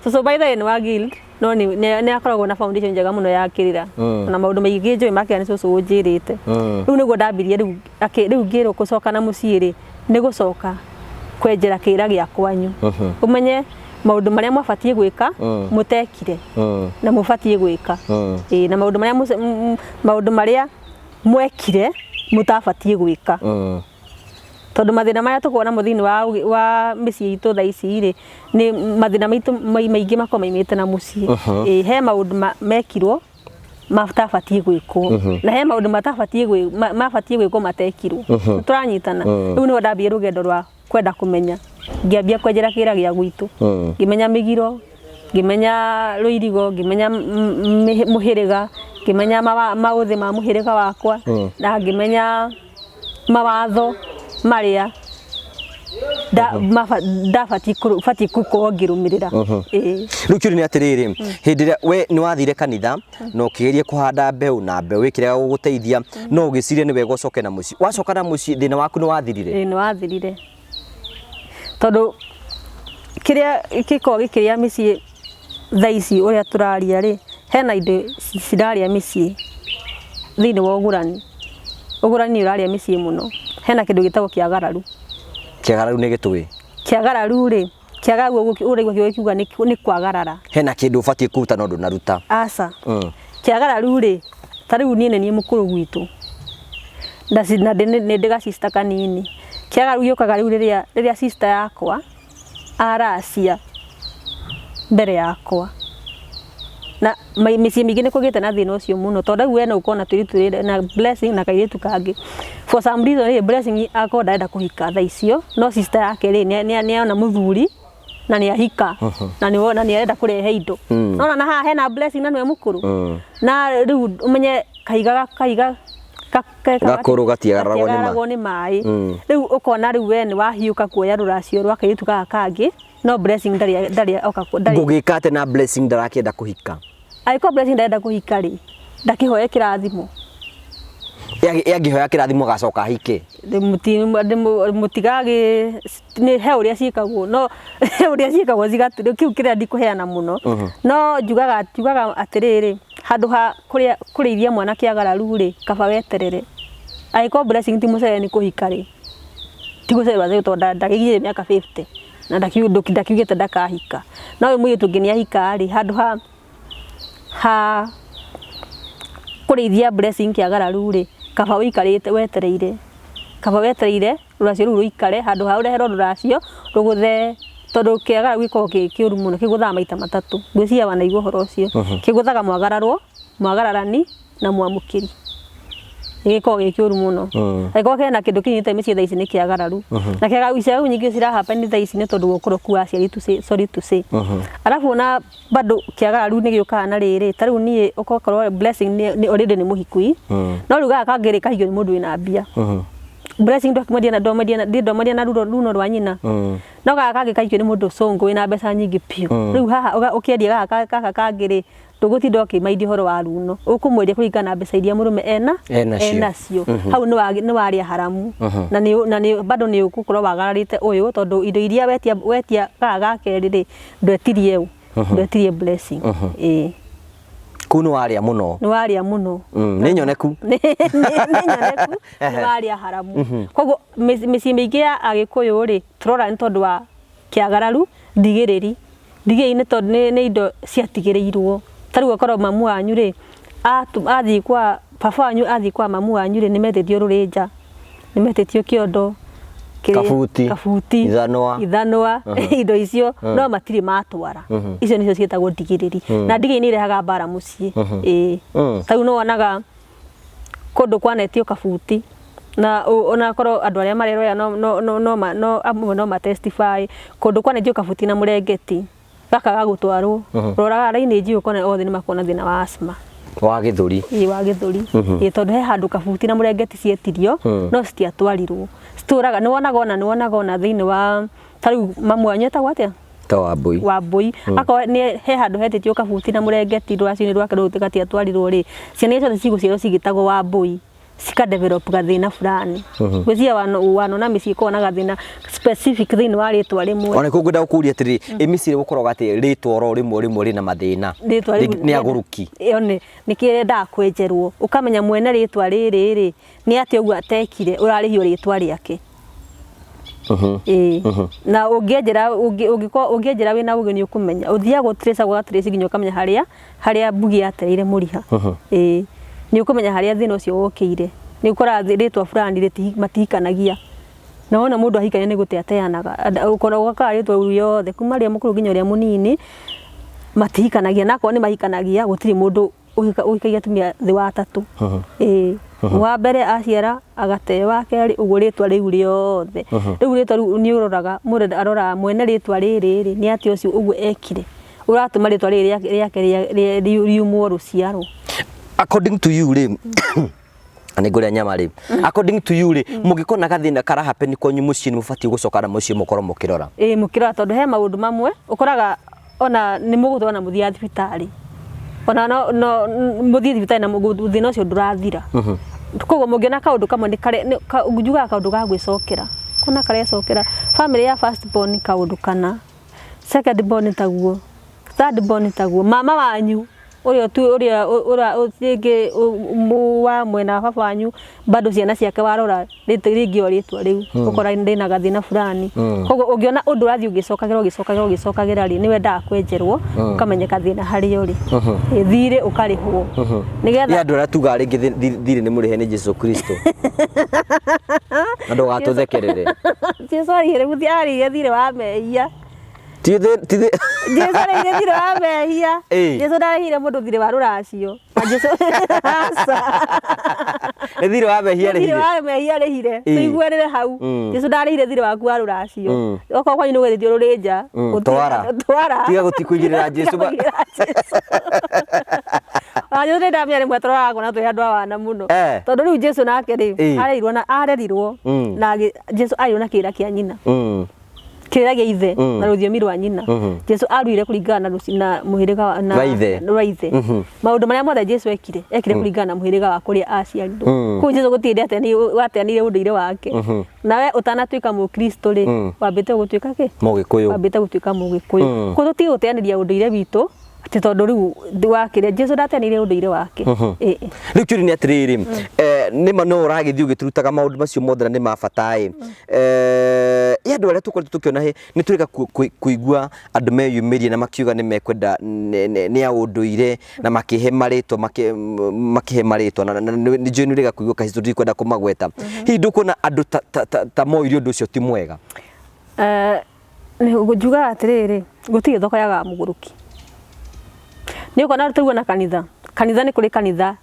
Cũcũ by the way nĩ wa guild no nĩ akoragwo na foundation njega mũno ya kĩrĩra na maũndũ maingĩ njũĩ makĩria nĩ cũcũ ũnjĩrĩte. Rĩu nĩguo ndambirie rĩu rĩu ngĩrwo gũcoka na mũciĩ rĩ nĩ gũcoka kwenjera kĩrĩra gĩa kwanyu ũmenye maũndũ marĩa mwabatiĩ gwĩka mũtekire na mũbatiĩ gwĩka. Ĩĩ, na maũndũ marĩa maũndũ marĩa mwekire mũtabatiĩ gwĩka. Tondũ mathĩna marĩa tũkoragwo namo thĩinĩ wa wa mĩciĩ itũ thaa ici rĩ, nĩ mathĩna maitũ maingĩ makoragwo maimĩte na mũciĩ. Ĩĩ, he maũndũ mekirwo matabatiĩ gwĩkwo na he maũndũ matabatiĩ mabatiĩ gwĩkwo matekirwo. Tũranyitana? Rĩu nĩho ndambirie rũgendo rwa kwenda kũmenya, ngĩambia kwenjera kĩra gĩa gwitũ, ngĩmenya mĩgiro, ngĩmenya rũirigo, ngĩmenya mũhĩrĩga, ngĩmenya maũthĩ ma mũhĩrĩga wakwa, na ngĩmenya mawatho marĩa ndabatiĩ batiĩ gũkorwo ngĩrũmĩrĩra. Ĩĩ. Rĩu kĩũria nĩ atĩrĩrĩ, hĩndĩ ĩrĩa we nĩ wathire kanitha na ũkĩgeria kũhanda mbeũ na mbeũ ĩkĩrega gũgũteithia, no ũgĩciria nĩ wega ũcoke na mũciĩ. Wacoka na mũciĩ thĩna waku nĩ wathirire? Ĩĩ, nĩ wathirire. Tondũ kĩrĩa gĩkoragwo gĩkĩrĩa mĩciĩ thaa ici ũrĩa tũraria rĩ, hena indo cirarĩa mĩciĩ thĩinĩ wa ũgũrani. Ũgũrani nĩ ũrarĩa mĩciĩ mũno. Hena kĩndũ gĩtagwo kĩagararu. Kĩagararu nĩ gĩtũĩ? Kĩagararu rĩ, kĩagararu ũraigua kiugo gĩkiuga nĩ kwagarara. Hena kĩndũ ũbatiĩ kũruta no ndũnaruta. Aca. Kĩagararu rĩ, ta rĩu niĩ nĩ niĩ mũkũrũ gwitũ na nĩ ndĩ ga sister kanini. Kĩagararu gĩũkaga rĩu rĩrĩa rĩrĩa sister yakwa aracia mbere yakwa. Na mĩciĩ mĩingĩ nĩ kũgĩte na thĩna ũcio mũno tondũ rĩu we no ũkorwo na tũirĩtu twĩrĩ na Blessing na kairĩtu kangĩ. For some reason rĩ, Blessing akorwo ndarenda kũhika thaa icio no sister yake rĩ nĩ ona mũthuri na nĩ ahika na nĩ wona nĩ arenda kũrehe indo. Nona na haha hena Blessing na nĩwe mũkũrũ. Na rĩu ũmenye kahiga kahiga Gakũrũ gatiagararagwo nĩ gatiagararagwo nĩ maĩ. Rĩu ũkona rĩu we nĩ wahiũka kuoya rũracio rwa kairĩtu gaka kangĩ no Blessing ndarĩ ndarĩ oka ndarĩ. Ngũgĩka atĩa na Blessing ndarakĩenda kũhika? Angĩkorwo Blessing ndarenda kũhika rĩ, ndakĩhoe kĩrathimo. Angĩhoya kĩrathimo agacoka ahike? Mũtigagĩ nĩ he ũrĩa ciĩkagwo no he ũrĩa ciĩkagwo cigatũrio kĩu kĩrĩa ndikũheana mũno. No njugaga njugaga atĩrĩrĩ, handũ ha kũrĩa kũrĩithia mwana kĩagararu rĩ, kaba weterere. Angĩkorwo Blessing ti mũcere nĩ kũhika rĩ, ti gũcererwo acererwo tondũ ndagĩkinyĩtie mĩaka 50 na ndakiugĩte ndakahika. No ũyũ mũirĩtu ũngĩ nĩ ahika rĩ, handũ ha ha kũrĩithia Blessing kĩagararu rĩ, kaba ũikarĩte wetereire, kaba wetereire rũracio rũu rũikare handũ ha ũreherwo rũracio rũgũthe tondũ kĩagararu gĩkoragwo kĩ kĩũru mũno, kĩgũthaga maita matatũ. Ngwĩciria wanaigua ũhoro ũcio. Kĩgũthaga mwagararwo, mwagararani na mwamũkĩri. Nĩ gĩkoragwo gĩ kĩũru mũno. Angĩkorwo hena kĩndũ kĩnyitĩte mĩciĩ thaa ici nĩ kĩagararu. Na kĩagararu ici nyingĩ cira happen thaa ici nĩ tondũ wa ũkoroku wa aciari to say, sorry to say. Arabu ona bado kĩagararu nĩ gĩũkaga na rĩrĩ, ta rĩu niĩ ũgakorwo Blessing nĩ already nĩ mũhikui, no rĩu gaka kangĩ rĩ kahikio nĩ mũndũ wĩna mbia. Blessing ndwakĩmwendia na ndwamwendia na runo rwa nyina. No gaka kangĩ kahikio nĩ mũndũ cũngũ wĩna mbeca nyingĩ biũ. Rĩu haha ũkĩendia gaka gaka kangĩ rĩ, ndũgũtinda ũkĩmaindia ũhoro wa runo. Ũkũmwendia kũringana na mbeca iria mũrũme ena enacio. Hau nĩ warĩa haramu. Na nĩ na nĩ bado nĩ ũgũkorwo wagararĩte ũyũ tondũ indo iria wetia wetia gaka ga kerĩ rĩ, ndwetirie ũ? Ndwetirie Blessing. Ĩĩ. Kũu nĩ warĩa mũno. Nĩ warĩa mũno. Nĩ nyoneku. Nĩ nyoneku, nĩ warĩa haramu. Koguo mĩciĩ mĩingĩ ya Agĩkũyũ rĩ, tũrora nĩ tondũ wa kĩagararu, ndigĩrĩri. Ndigĩrĩri nĩ tondũ nĩ indo ciatigĩrĩirwo. Ta rĩu okorwo mamu wanyu rĩ, athiĩ kwa baba wanyu athiĩ kwa mamu wanyu rĩ, nĩ metĩtio rũrĩnja, nĩ metĩtio kĩondo, Kabuti, kabuti, ithanwa. Ithanwa, indo icio no matirĩ matwara. Icio nĩcio ciĩtagwo ndigĩrĩri. Na ndigĩrĩri nĩ irehaga mbara mũciĩ. Ĩĩ. Ta rĩu nĩ wonaga kũndũ kwanetio kabuti na ona korwo andũ arĩa mareroya no no no no ma- no amwe no ma testify kũndũ kwanetio kabuti na mũrengeti gakaga gũtwarwo roraga raini njiyũ ũkona othe nĩ makoragwo na thĩna wa asthma. Wa gĩthũri. Ĩĩ, wa gĩthũri. Ĩĩ, tondũ he handũ kabuti na mũrengeti cietirio no citiatwarirwo, citũraga nĩ wonaga ona thĩinĩ wa ta rĩu mamu wanyu etagwo atĩa? Ta Wambũi. Wambũi. Akorwo nĩ he handũ hetĩtio kabuti na mũrengeti rũracio-inĩ rwake rũu gatiatwarirwo rĩ, ciana iria ciothe cigũciarwo cigĩtagwo Wambũi cika develop gathĩna fulani. Ngwĩciria wanona mĩciĩ ĩkoragwo na gathĩna specific thĩinĩ wa rĩtwa rĩmwe. Ona nĩkuo ngwenda gũkũria atĩrĩrĩ, ĩ mĩciĩ ĩrĩa gũkoragwo atĩ rĩtwa oro rĩmwe rĩmwe rĩna mathĩna? Rĩtwa rĩu Nĩ agũrũki. Ĩyo nĩ nĩkĩo yendaga kwenjerwo, ũkamenya mwene rĩtwa rĩrĩ rĩ, nĩ atĩa ũguo atekire ũrarĩhio rĩtwa rĩake. Ĩĩ, na ũngĩenjera ũngĩkorwo ũngĩenjera wĩna ũgĩ nĩ ũkũmenya, ũthiaga ũ trace ũga trace nginya ũkamenya harĩa harĩa mbugi yatereire mũriha. Ĩĩ, nĩ ũkũmenya harĩa thĩna ũcio wokĩire. Nĩ ũkoraga rĩtwa fulani matihikanagia, na wona mũndũ ahikania nĩ gũte ateanaga, ũgakora rĩtwa rĩu rĩothe kuma rĩa mũkũrũ nginya ũrĩa mũnini matihikanagia, na akorwo nĩ mahikanagia gũtirĩ mũndũ ũhikagia atumia thĩ wa atatũ. Ĩĩ, wa mbere aciara agate, wa kerĩ ũguo, rĩtwa rĩu rĩothe. Rĩu rĩtwa rĩu nĩ ũroraga, mũndũ aroraga mwene rĩtwa rĩrĩ rĩ, nĩ atĩa ũcio ũguo ekire ũratũma rĩtwa rĩrĩ rĩake riumwo rũciaro. According to you rĩ, nĩ ngũrĩa nyama rĩ, according to you rĩ, mũngĩkona gathĩna kara happen kwanyu mũciĩ, nĩ mũbatiĩ gũcoka na mũciĩ mũkorwo mũkĩrora? Ĩĩ, mũkĩrora, tondũ he maũndũ mamwe ũkoraga ona nĩ mũgũtwara na mũthiĩ thibitarĩ, ona no mũthiĩ thibitarĩ na thĩna ũcio ndũrathira. Koguo mũngĩona kaũndũ kamwe nĩ kare njugaga kaũndũ ga gwĩcokera, kona karecokera family ya first born kaũndũ kana second born taguo, third born taguo, mama wanyu ũrĩa tu ũrĩa rĩngĩ wa mwena wa baba wanyu bado ciana ciake warora rĩngĩ o rĩtwa rĩu ũkora rĩna gathĩna fulani. Koguo ũngĩona ũndũ ũrathiĩ ũgĩcokagĩra ũgĩcokagĩra ũgĩcokagĩra rĩ, nĩ wendaga kwenjerwo ũkamenyeka thĩna harĩa ũrĩ. Ĩ, thirĩ ũkarĩhwo nĩgetha Nĩ andũ arĩa tugaga rĩngĩ thirĩ nĩ mũrĩhe nĩ Jesu Kristo na ndũgatũthekerere. Jesu arĩhire arĩhire thirĩ wa mehia. Ti Jesu arĩhire thirĩ wa mehia. Jesu ndarĩhire mũndũ thirĩ wa rũracio. Na Jesu, aca. Nĩ thirĩ wa mehia thirĩ arĩhire. Wa mehia arĩhire. Tũiguanĩre hau. Jesu ndarĩhire thirĩ waku wa rũracio. Okorwo kwanyu nĩ gwethĩtio rũrĩnja, Twara. Twara. Tiga kũigĩrĩra Jesu. Tiga kũigĩrĩra Jesu. Ona Jesu nĩ ndamenya rĩmwe tũroraga kuona twĩ andũ a wana mũno. Tondũ rĩu Jesu nake rĩ, arerirwo na arerirwo na Jesu arerirwo na kĩrĩra kĩa nyina. Kĩrĩra gĩa ithe na rũthiomi rwa nyina. Jesu aruire kũringana na na mũhĩrĩga na Wa ithe. Rwa ithe. Maũndũ marĩa mothe Jesu ekire, ekire kũringana na mũhĩrĩga wa kũrĩa aciarirwo. Kũu Jesu gũtirĩ hĩndĩ ateanĩire ũndũire wake. Nawe ũtanatuĩka mũkristo rĩ, wambĩte gũtuĩka kĩ? Mũgĩkũyũ. Wambĩte gũtuĩka mũgĩkũyũ. Koguo tũtige gũteanĩria ũndũire witũ atĩ tondũ rĩu wakĩrĩa Jesu ndateanĩire ũndũire wake. Ĩĩ. Rĩu kĩũria nĩ atĩrĩrĩ, nĩma no ũragĩthiĩ ũgĩtũrutaga maũndũ macio mothe na nĩ ma bata ĩ, ĩ andũ arĩa tũkoretwo tũkĩona nĩ tũreka kũigua andũ meyumĩrie na makiuga nĩ mekwenda nĩ a ũndũire na makĩhe marĩtwa, makĩhe marĩtwa na nĩ njũĩ nĩ ũrega kũigua kahiũ tũtikwenda kũmagweta. Hihi ndũkuona andũ ta moire ũndũ ũcio ti mwega? Njugaga atĩrĩrĩ, gũtirĩ thoko yagaga mũgũrũki. Nĩ ũkuona tũguo na kanitha, kanitha nĩ kũrĩ kanitha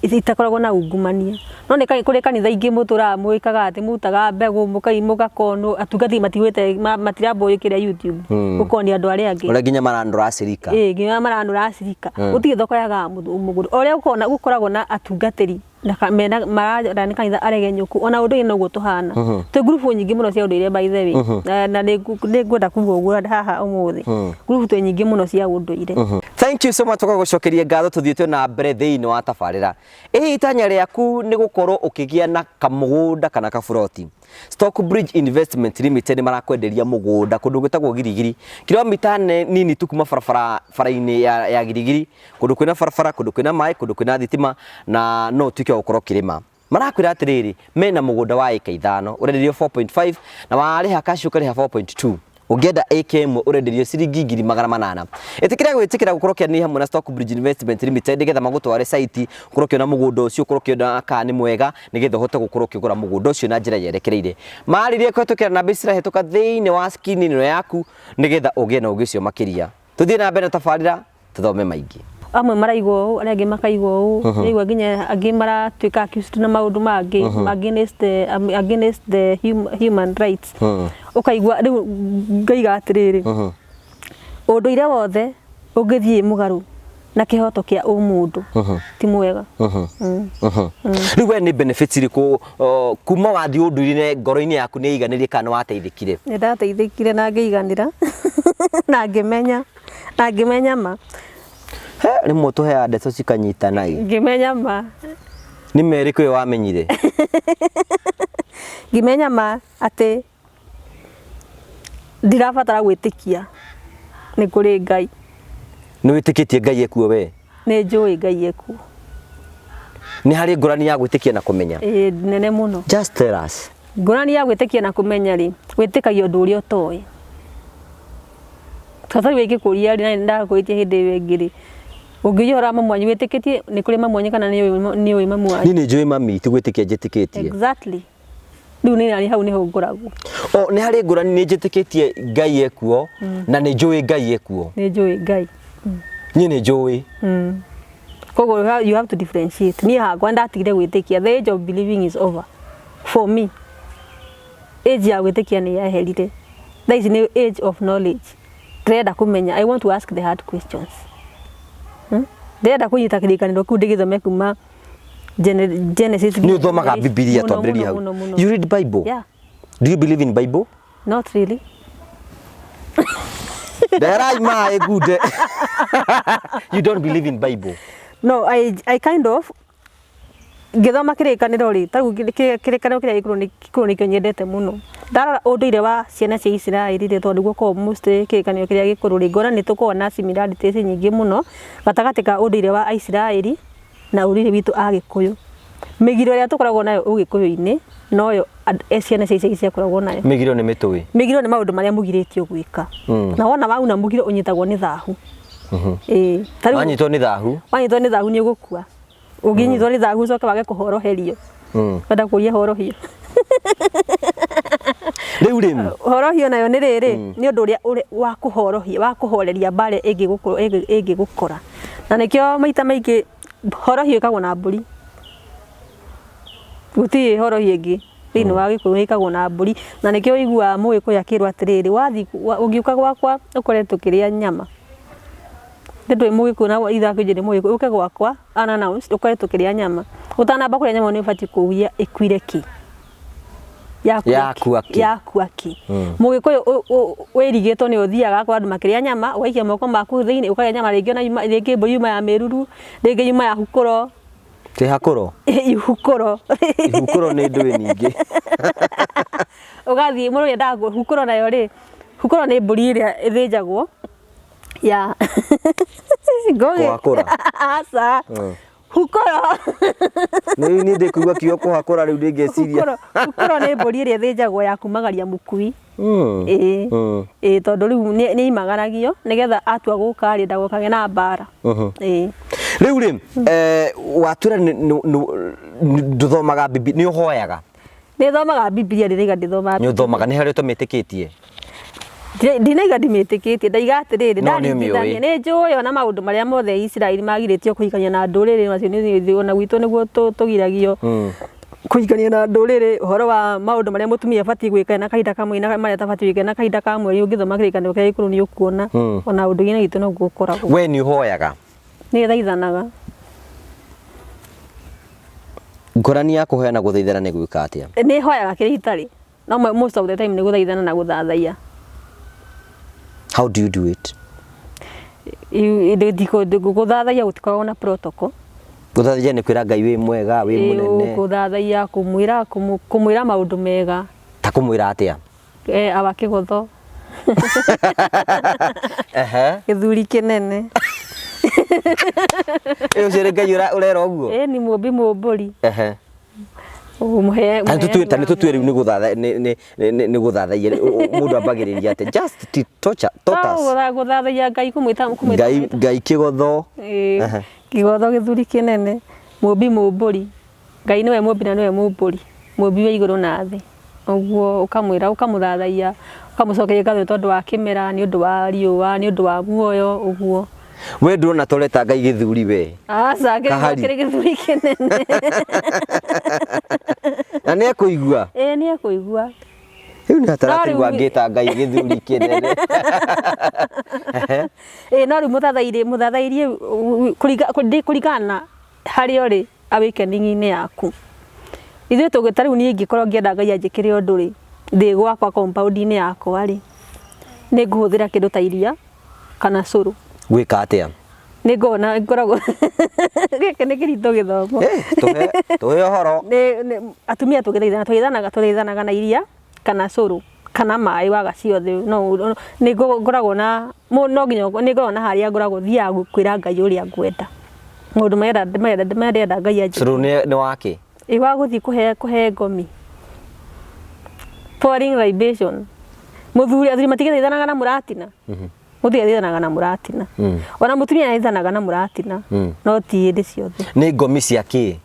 itakoragwo na ungumania, no nĩ kũrĩ kanitha ingĩ mũtũraga mwĩkaga atĩ mũrutaga mbegũ mũgakonwo, atungatĩri matigwĩte matirambwo kĩrĩa YouTube gũkonia andũ arĩa angĩ. Ũrĩa nginya maranũra acirika. Ĩĩ, nginya maranũra acirika. Gũtirĩ thoko yagaga mũgũrũki. O ũrĩa gũkoragwo na atungatĩri na mena marara nĩ kanitha aregenyũku, ona ũndũire noguo tũhana. Twĩ ngurubu nyingĩ mũno cia ũndũire, by the way, na nĩ ngwenda kuga ũguo haha ũmũthĩ, ngurubu twĩ nyingĩ mũno cia ũndũire. Thank you so much, tũgagũcokeria ngatho tũthiĩte na mbere thĩinĩ wa tabarĩra. Ĩ itanya rĩaku nĩ gũkorwo ũkĩgĩa na kamũgũnda kana kaburoti? Stockbridge Investment Limited nĩ marakwenderia mũgũnda kũndũ gwĩtagwo Girigiri, kilomita nini tu kuma barabara bara-inĩ ya Girigiri, kũndũ kwĩna barabara, kũndũ kwĩna maĩ, kũndũ kwĩna thitima, na no ũtuĩke wa gũkorwo ũkĩrĩma. Marakwĩra atĩrĩrĩ, mena mũgũnda wa ĩka 5 ũrenderio 4.5 na warĩha cash ũkarĩha 4.2. Ũngĩenda ĩka ĩmwe ũrenderio ciringi 800,000. Ĩtĩkĩra gwĩtĩkĩra gũkorwo ũkĩaranĩria hamwe na Stockbridge Investment Limited nĩgetha magũtware site, ũkorwo ũkĩona mũgũnda ũcio, ũkorwo ũkĩona kana nĩ mwega nĩgetha ũhote gũkorwo ũkĩgũra mũgũnda ũcio na njĩra yerekereire. Marĩrie kũhetũkĩra namba ici cirahĩtũka thĩinĩ wa screen ĩno yaku nĩgetha ũgĩe na ũgĩ ũcio makĩria. Tũthiĩ na mbere na tabarĩra tũthome maingĩ. Amwe maraigua ũũ, arĩa angĩ makaigua ũũ, nĩraigua nginya angĩ maratuĩka accused na maũndũ mangĩ against the human rights. Ũkaigua rĩu ngaiga atĩrĩrĩ, ũndũire wothe ũngĩthiĩ mũgarũ na kĩhoto kĩa ũmũndũ ti mwega. Rĩu we nĩ benefits irĩkũ kuma wathiĩ ũndũire ngoro-inĩ yaku nĩ ĩiganĩrie kana nĩ wateithĩkire? Nĩ ndateithĩkire na ngĩiganĩra na ngĩmenya na ngĩmenya ma. He, rĩmwe tũheaga ndeto cikanyitana ĩ. Ngĩmenya ma. Nĩ ma ĩrĩkũ ĩyo wamenyire? Ngĩmenya ma atĩ ndirabatara gwĩtĩkia nĩ kũrĩ Ngai. Nĩ wĩtĩkĩtie Ngai ekuo we? Nĩ njũĩ Ngai ekuo. Nĩ harĩ ngũrani ya gwĩtĩkia na kũmenya? Ĩĩ nene mũno. Just tell us. Ngũrani ya gwĩtĩkia na kũmenya rĩ, wĩtĩkagia ũndũ ũrĩa ũtoĩ. Tata rĩu ingĩkũria rĩ, na nĩ ndakũrĩtie hĩndĩ ĩyo ĩngĩ rĩ, ũngĩũria ũhoro wa mamu wanyu wĩtĩkĩtie nĩ kũrĩ mamu wanyu kana nĩ ũĩ mamu wanyu? Niĩ nĩ njũĩ mami, ti gwĩtĩkia njĩtĩkĩtie. Exactly. Rĩu nĩ nani hau nĩho ngoragwo. O nĩ harĩ ngũrani nĩ njĩtĩkĩtie Ngai ekuo na nĩ njũĩ Ngai ekuo. Nĩ njũĩ Ngai. Niĩ nĩ njũĩ. Koguo you have to differentiate. Niĩ hakwa ndatigire gwĩtĩkia. The age of believing is over for me. Age ya gwĩtĩkia nĩ yeherire. Thaa ici nĩ age of knowledge. Ndĩrenda kũmenya. I want to ask the hard questions. Ndĩrenda kũnyita kĩrĩkanĩro kĩu ndĩgĩthome kuma Genesis. Nĩ ũthomaga Bibilia Mũno, twambĩrĩrie hau. mũno, mũno, mũno. You read Bible? Yeah. Do you believe in Bible? Not really. Ndeherai maĩ ngunde. You don't believe in Bible? No, I kind of ngĩthoma kĩrĩkanĩro rĩ, ta rĩu kĩrĩkanĩro kĩrĩa gĩkũrũ nĩkĩo nyendete mũno. Ndarora ũndũire wa ciana cia Isiraeli rĩ, tondũ nĩguo ũkoragwo mostly kĩrĩkanĩro kĩrĩa gĩkũrũ rĩ, ngona nĩ tũkoragwo na similarities nyingĩ mũno gatagatĩ ka ũndũire wa Aisiraeli na ũndũire witũ Agĩkũyũ. Mĩgiro ĩrĩa tũkoragwo nayo ũgĩkũyũ-inĩ noyo ciana cia Isiraeli ciakoragwo nayo. Mĩgiro nĩ mĩtũĩ. Mĩgiro nĩ maũndũ marĩa mũgirĩtio gwĩka. Na wona wauna mũgiro ũnyitagwo nĩ thahu. Ĩĩ. Ta rĩu Wanyitwo nĩ thahu. Wanyitwo nĩ thahu nĩ ũgũkua. Ũngĩnyitwo nĩ thahu ũcoke wage kũhoroherio. Wenda kũria horohio. Rĩu rĩ. Horohio nayo nĩ rĩrĩ, nĩ ũndũ ũrĩa wa kũhorohia, wa kũhoreria mbara ĩngĩgũkora. Na nĩkĩo maita maingĩ horohio ĩkagwo na mbũri. Gũtirĩ horohio ĩngĩ thĩinĩ wa Gĩkũyũ ĩkagwo na mbũri. Na nĩkĩo ũiguaga Mũgĩkũyũ akĩrwo atĩrĩrĩ, wathiĩ ũngĩũka gwakwa ũkore tũkĩrĩa nyama. Nĩ ndũĩ Mũgĩkũyũ na ithe akũnjĩre nĩ Mũgĩkũyũ, ũke gwakwa unannounced ũkore tũkĩrĩa nyama. Ũtanamba kũrĩa nyama nĩ ũbatiĩ kũũria ĩkuire kĩ. Yakua kĩ. Yakua kĩ. Mũgĩkũyũ wĩrigĩtwo nĩ ũthiaga akora andũ makĩrĩa nyama, ũgaikia moko maku thĩinĩ ũkarĩa nyama rĩngĩ ona yuma rĩngĩ mbũri yuma ya mĩruru, rĩngĩ yuma ya hukũro. Ĩ hakũro? Ihukũro. Ihukũro nĩ ndũĩ ningĩ. Ũgathiĩ mũndũ endaga hukũro nayo rĩ, hukũro nĩ mbũri ĩrĩa ĩthĩnjagwo ya Ngũgĩ. Kũhakũra? Aca. Hukũro. Nĩ niĩ ndĩkũigua kiugo kũhakũra rĩu ndĩngĩciria. Hukũro, hukũro nĩ mbũri ĩrĩa ĩthĩnjagwo ya kumagaria mũkui. Ĩĩ. Ĩĩ tondũ rĩu nĩ imagaragio nĩgetha atua gũka rĩ ndagokage na mbara. Ĩĩ. Rĩu rĩ, watwĩra ndũthomaga Bibilia, nĩ ũhoyaga? Nĩ thomaga Bibilia, ndĩraiga ndĩthomaga. Nĩ ũthomaga, nĩ harĩa ũtamĩtĩkĩtie? Ndinaiga ndimĩtĩkĩtie, ndaiga atĩrĩrĩ, No nĩ ndaringithania, ũmĩũĩ. nĩ njũĩ ona maũndũ marĩa mothe Isiraeli magirĩtio kũhikania na ndũrĩrĩ, macio nĩ ona gwitũ nĩguo tũgiragio kũhikania na ndũrĩrĩ, ũhoro wa maũndũ marĩa mũtumia abatiĩ gwĩka ena kahinda ka mweri na marĩa atabatiĩ gwĩka ena kahinda ka mweri, ũngĩthoma kĩrĩkanĩro kĩrĩa gĩkũrũ nĩ ũkuona, ona ũndũire witũ noguo ũkoragwo. We nĩ ũhoyaga? Nĩ thaithanaga. Ngũrani ya kũhoya na gũthaithana nĩ gwĩka atĩa? Nĩ hoyaga kĩrĩa itarĩ. No most of the time nĩ gũthaithana na gũthathaiya. How do you do it? Gũthathaiya gũtikoragwo na protocol. Gũthathaiya nĩ kwĩra Ngai wĩ mwega, wĩ mũnene. Gũthathaiya kũmwĩra kũmwĩra maũndũ mega. Ta kũmwĩra atĩa? Awa kĩgotho. Gĩthuri kĩnene. Ĩ ũcio nĩ Ngai ũrera ũguo? Ĩni mũmbi mũmbũri. Ũmũhe Ta nĩ tũtue rĩu nĩ gũthatha nĩ gũthathaiya mũndũ ambagĩrĩria atĩ just torture taught us. Gũthathaiya Ngai kũmwĩta kũmwĩta Ngai Ngai kĩgotho. Ĩĩ, kĩgotho gĩthuri kĩnene, mũmbi mũmbũri. Ngai nĩwe mũmbi na nĩwe mũmbũri, mũmbi wa igũrũ na thĩ. Ũguo ũkamwĩra ũkamũthathaiya, ũkamũcokeria ngatho nĩ tondũ wa kĩmera, nĩ ũndũ wa riũa, nĩ ũndũ wa muoyo, ũguo. We ndũrona ta ũreta Ngai gĩthuri we? Aca, Kahari. kĩrĩ gĩthuri kĩnene. Na nĩ ekũigua? Ĩĩ nĩ ekũigua. Rĩu nĩ hataratigwa No rĩu- ngĩta Ngai gĩthuri kĩnene. Ĩĩ no rĩu mũthathairie mũthathairie kũringana na harĩa ũrĩ awakening-inĩ yaku. Ithuĩ tũgĩ ta rĩu niĩ ingĩkorwo ngĩenda Ngai anjĩkĩre ũndũ rĩ, ndĩ gwakwa compound-inĩ yakwa rĩ, nĩ ngũhũthĩra kĩndũ ta iria kana cũrũ. Gwĩka atĩa? Nĩ ngoragwo na ngoragwo gĩkĩ nĩ kĩritũ gĩthomo. Eh, tũhe tũhe ũhoro. Nĩ atumia tũgĩthaithana tũthaithanaga tũthaithanaga na iria kana cũrũ kana maĩ waga ciothe no nĩ ngoragwo na no nginya nĩ ngoragwo na harĩa ngoragwo thiaga kwĩra Ngai ũrĩa ngwenda. Maũndũ marĩa marĩa ndĩrenda Ngai anjĩke. Cũrũ nĩ wakĩ? Ĩ wa gũthiĩ kũhe kũhe ngomi. Pouring libation. Mũthuri athuri matigĩthaithanaga na mũratina. Mũtigathaithanaga na mũratina. Ona mũtumia nĩathaithanaga na mũratina. No ti hĩndĩ ciothe. Nĩ ngomi cia kĩ?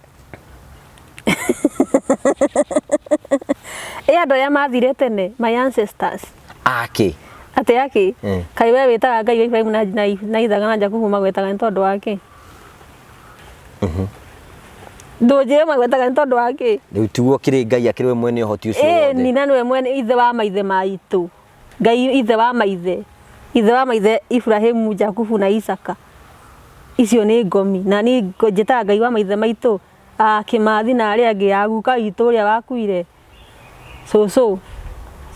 Ĩ andũ arĩa mathire tene, my ancestors. Akĩ? Atĩ akĩ? Kaĩ we wĩtaga Ngai wa Ibrahim na, na, na Isaaka na Jakubu magwĩtaga nĩ tondũ wa kĩ? Ndũnjĩre magwĩtaga nĩ tondũ wa kĩ? Rĩu tiguo kĩrĩ Ngai akĩrĩ we mwene ũhoti ũcio Ĩni wothe. na nĩwe mwene ithe wa maithe maitũ. Ngai ithe wa maithe. Ithe wa maithe Ibrahĩmu, Jakubu na Isaka. Icio nĩ ngomi. Na niĩ njĩtaga Ngai wa maithe maitũ, a Kĩmathi na arĩa angĩ, a guka witũ ũrĩa wakuire, cũcũ,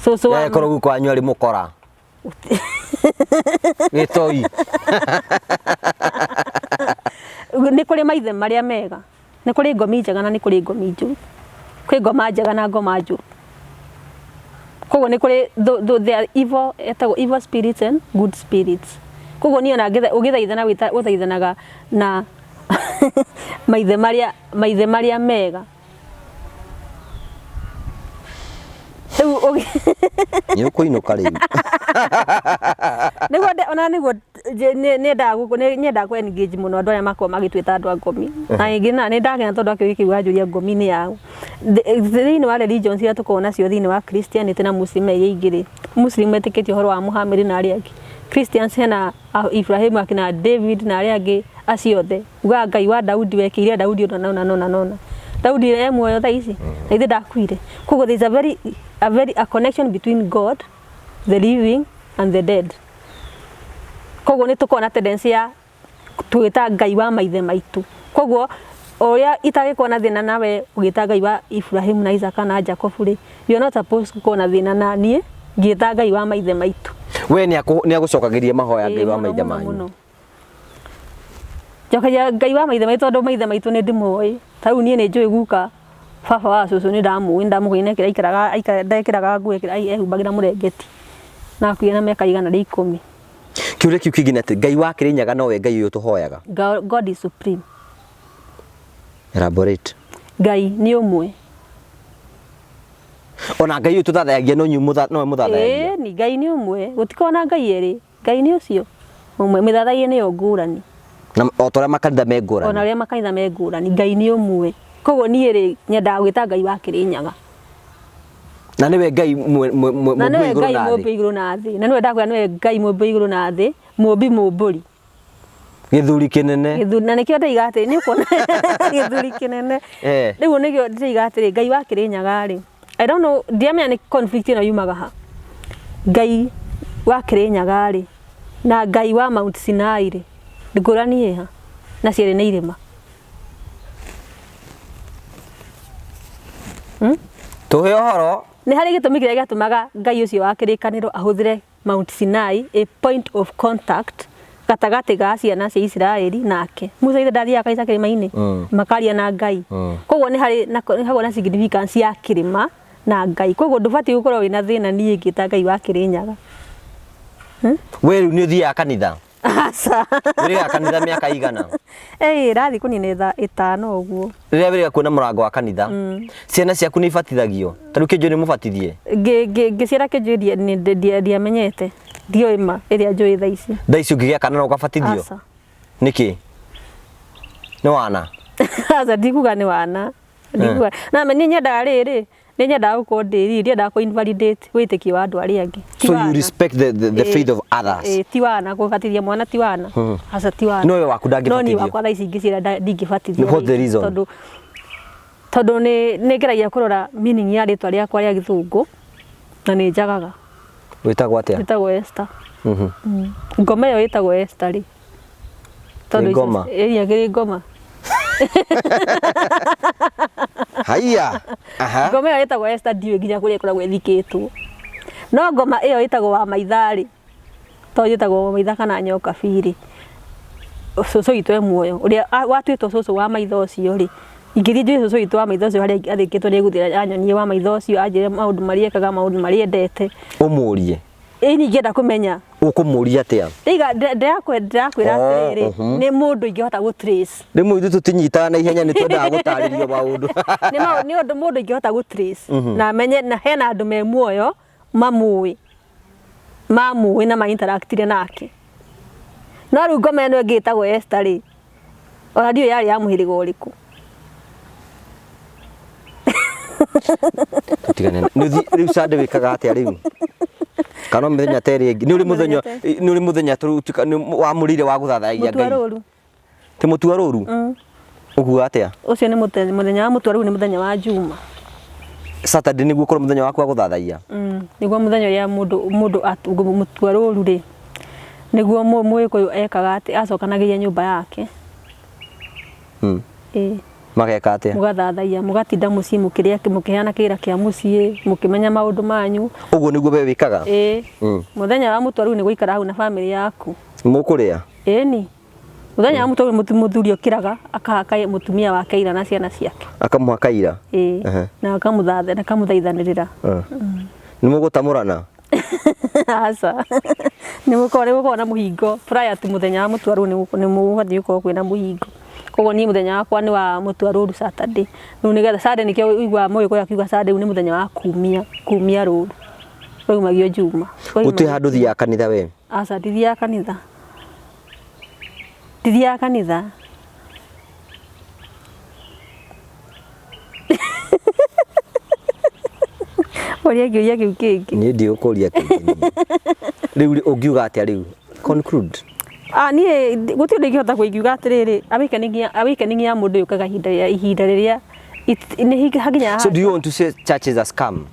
cũcũ wa... Korwo guka wanyu arĩ mũkora. Gĩtoi. Nĩ kũrĩ maithe marĩa mega. Nĩ kũrĩ ngomi njega na nĩ kũrĩ ngomi njũru. Kwĩ ngoma njega na ngoma njũru. Koguo nĩ kũrĩ there are evil, etagwo evil spirits and good spirits. Koguo niĩ ona ũgĩthaithana ũthaithanaga na maithe marĩa maithe marĩa mega. Rĩu ũgĩ Nĩ ũkũinũka rĩu. Nĩguo ona nĩguo nyendaga gũkũ nĩ nyendaga kũ engage mũno andũ arĩa makoragwo magĩtwĩta andũ a ngomi. Na rĩngĩ na nĩ ndakena tondũ akĩũria kĩu wanjũria ngomi nĩ yaũ. Thĩinĩ wa religions iria tũkoragwo nacio thĩinĩ wa Christianity na Muslim na iria ingĩ rĩ, Muslim metĩkĩtie ũhoro wa Muhammad na arĩa angĩ. Christians hena Ibrahim akina David na arĩa angĩ acio othe. Ugaga Ngai wa Daudi wekĩire Daudi ũna na ũna na ũna na ũna. Daudi e muoyo thaa ici? Na ithe ndakuire. Koguo there is a very a connection between God, the living and the dead. Koguo nĩ tũkoragwo na tendency ya twĩta Ngai wa maithe maitũ. Koguo o ũrĩa itangĩkorwo na thĩna nawe ũgĩta Ngai wa Ibrahim na Isaka na Jacob rĩ, you are not supposed gũkorwo na thĩna na niĩ ngĩta Ngai wa maithe maitũ. We nĩ agũcokagĩria mahoya Ngai wa Ĩĩ, mũno, maithe mũno, manyu. mũno. Njokagia Ngai wa maithe maitũ tondũ maithe maitũ nĩ ndĩmoĩ. Ta rĩu niĩ nĩ njũĩ guka baba wa cũcũ nĩ ndamũĩ, nĩ ndamũĩ aikaraga ndekĩraga nguo ehumbagĩra mũrengeti. Na akuire na mĩaka 110. Kĩũria kĩu kĩngĩ nĩ atĩ Ngai wa Kĩrĩnyaga nowe Ngai ũyũ tũhoyaga? God is supreme. Elaborate. Ngai nĩ ũmwe. Ona Ngai ũyũ tũthathayagia no nowe mũthathayagia? Ĩĩ ni Ngai nĩ ũmwe. Gũtikoragwo na Ngai erĩ. Ngai nĩ ũcio ũmwe. Mĩthathaiye nĩyo ngũrani. Na o ta ũrĩa makanitha me ngũrani. Ona ũrĩa makanitha me ngũrani, Ngai nĩ ũmwe. Koguo niĩ rĩ, nyendaga gwĩta Ngai wa Kĩrĩnyaga. Na nĩwe Ngai Na nĩwe Ngai mũmbi igũrũ na thĩ. Na nĩwe ndakwĩra nĩwe Ngai mũmbi igũrũ na thĩ, mũmbi mũmbũri. Gĩthuri kĩnene. Gĩthuri, na nĩkĩo ndĩiga atĩrĩ, nĩ ũkuona gĩthuri kĩnene. Eh. Rĩu nĩkĩo ndĩiga atĩrĩ, Ngai wa Kĩrĩnyaga rĩ, I don't know, ndiamenya nĩ conflict ĩno yumaga ha. Ngai wa Kĩrĩnyaga rĩ, na Ngai wa Mount Sinai rĩ, ngũrani ĩ ha? Na cierĩ nĩ irĩma. Tũhe ũhoro. Nĩ harĩ gĩtũmi kĩrĩa gĩatũmaga Ngai ũcio wa kĩrĩkanĩro ahũthĩre Mount Sinai, a point of contact gatagatĩ ga ciana cia Isiraeli nake. Musa ithe ndathiaga kanitha kĩrĩma-inĩ makaria na Ngai. Koguo nĩ harĩ na nĩ harĩ na significance ya kĩrĩma na Ngai. Koguo ndũbatiĩ gũkorwo wĩna thĩna niĩ ngĩta Ngai wa Kĩrĩnyaga. We rĩu nĩ ũthiaga kanitha? Aca. Wĩrĩga kanitha mĩaka igana? Ĩĩ, ĩrathiĩ kũnina 5 ũguo. Rĩrĩa wĩrĩga kuona mũrango wa kanitha, ciana ciaku nĩ ibatithagio? Ta rĩu Kĩnjũĩ nĩ mũbatithie? Ngĩciara Kĩnjũĩ ndiamenyete, ndioĩ ma ĩrĩa njũĩ thaa ici. Thaa ici ũngĩgĩa kana no ũgabatithio? Aca. Nĩkĩ? Nĩ wana? Aca, ndikuga nĩ wana. Ndikuga. Na niĩ nyendaga rĩrĩ, nĩ nyendaga gũkorwo ndĩ riri, ndiendaga kũ invalidate wĩtĩkio wa andũ arĩa angĩ. Ti So you wana. respect the Ĩĩ, faith of others. Ĩĩ, ti wana kũbatithia mwana ti wana. Aca ti wana. No we waku No niĩ ndangĩbatithio. wakwa thaa ici ingĩciara ndingĩbatithio. What's the reason? Tondũ nĩ ngeragia kũrora meaning ya rĩtwa rĩakwa rĩa gĩthũngũ na nĩ njagaga. Wĩtagwo atĩa? Wĩtagwo Esther. Ngoma ĩyo ĩtagwo Esther rĩ. Nĩ ngoma? Ĩĩ, kĩrĩ ngoma. Haiya. Aha. Ngoma ĩyo ĩtagwo Esther ndiũĩ nginya kũrĩa ĩkoragwo ĩthikĩtwo. No ngoma ĩyo ĩtagwo wa maitha rĩ, to ĩtagwo wa maitha kana nyoka rĩ, cũcũ witũ e muoyo, ũrĩa watuĩtwo cũcũ wa maitha ũcio rĩ, ingĩthiĩ njũrie cũcũ witũ wa maitha ũcio harĩa athikĩtwo nĩ egũthiĩ anyonie wa maitha ũcio, anjĩre maũndũ marĩa ekaga, maũndũ marĩa endete. Ũmũrie. Ĩĩ niĩ ingĩenda kũmenya. Ũkũmũria atĩa? Ndĩiga ndĩrakwĩra atĩrĩrĩ, nĩ mũndũ ingĩhota gũ trace. Rĩmwe ithuĩ tũtinyitaga na ihenya nĩ twendaga gũtarĩrio maũndũ. Nĩ ũndũ mũndũ ingĩhota gũ trace na menye na hena andũ me muoyo mamũĩ. Mamũĩ na ma interactire nake. No rĩu ngoma ĩno ĩngĩ ĩtagwo Esther rĩ, ona ndiũĩ yarĩ ya mũhĩrĩga ũrĩkũ. Tũtigane. Rĩu Sunday wĩkaga atĩa rĩu? Kana mĩthenya ta ĩrĩa ĩngĩ? Nĩ ũrĩ mũthenya, nĩ ũrĩ mũthenya wamũrĩire wa gũthathaiya Ngai? Mũtua rũru. Ti mũtua rũru? Ũkuga atĩa? Ũcio nĩ mũthenya wa mũtua rũru, nĩ mũthenya wa Juma. Saturday nĩguo ũkorwo mũthenya waku wa gũthathaiya? Nĩguo mũthenya ũrĩa mũndũ mũtua rũru rĩ, nĩguo Mũgĩkũyũ ekaga atĩ acokanagĩria nyũmba yake. Ĩĩ. Mageka atĩa? Mũgathathaiya, mũgatinda mũciĩ mũkĩrĩa, mũkĩheana kĩrĩra kĩa mũciĩ, mũkĩmenya maũndũ manyu. Ũguo nĩguo we wĩkaga? Ĩĩ. Mũthenya wa mũtua rũru nĩ gũikara hau na bamĩrĩ yaku. Mũkũrĩa? Ĩni. Mũthenya wa mũtua rũru mũthuri okĩraga akahaka mũtumia wake ira na ciana ciake. Akamũhaka ira? Ĩĩ. Na akamũthaithanĩrĩra. Nĩ mũgũtamũrana? Aca. Nĩ mũkoragwo na mũhingo prior to mũthenya wa mũtua rũru nĩ mũbatiĩ gũkorwo kwĩna mũhingo. Koguo niĩ mũthenya wakwa nĩ wa mũtua rũru Saturday. Rĩu nĩgetha Sunday nĩkĩo ũiguaga Mũgĩkũyũ akiuga Sunday rĩu nĩ mũthenya wa kumia rũru. Waumagio Juma. Gũtirĩ handũ ũthiaga kanitha we? Aca, ndithiaga kanitha. Ndithiaga kanitha. Ũria kĩũria kĩu kĩngĩ. Niĩ ndigũkũria kĩngĩ. Rĩu ũngiuga atĩa rĩu? Conclude. Niĩ gũtirĩ ũndũ ingĩhota kũingiuga atĩrĩrĩ, awakening ya mũndũ yũkaga ihinda rĩrĩa nĩ hakinya. So do you want to say church is a scam?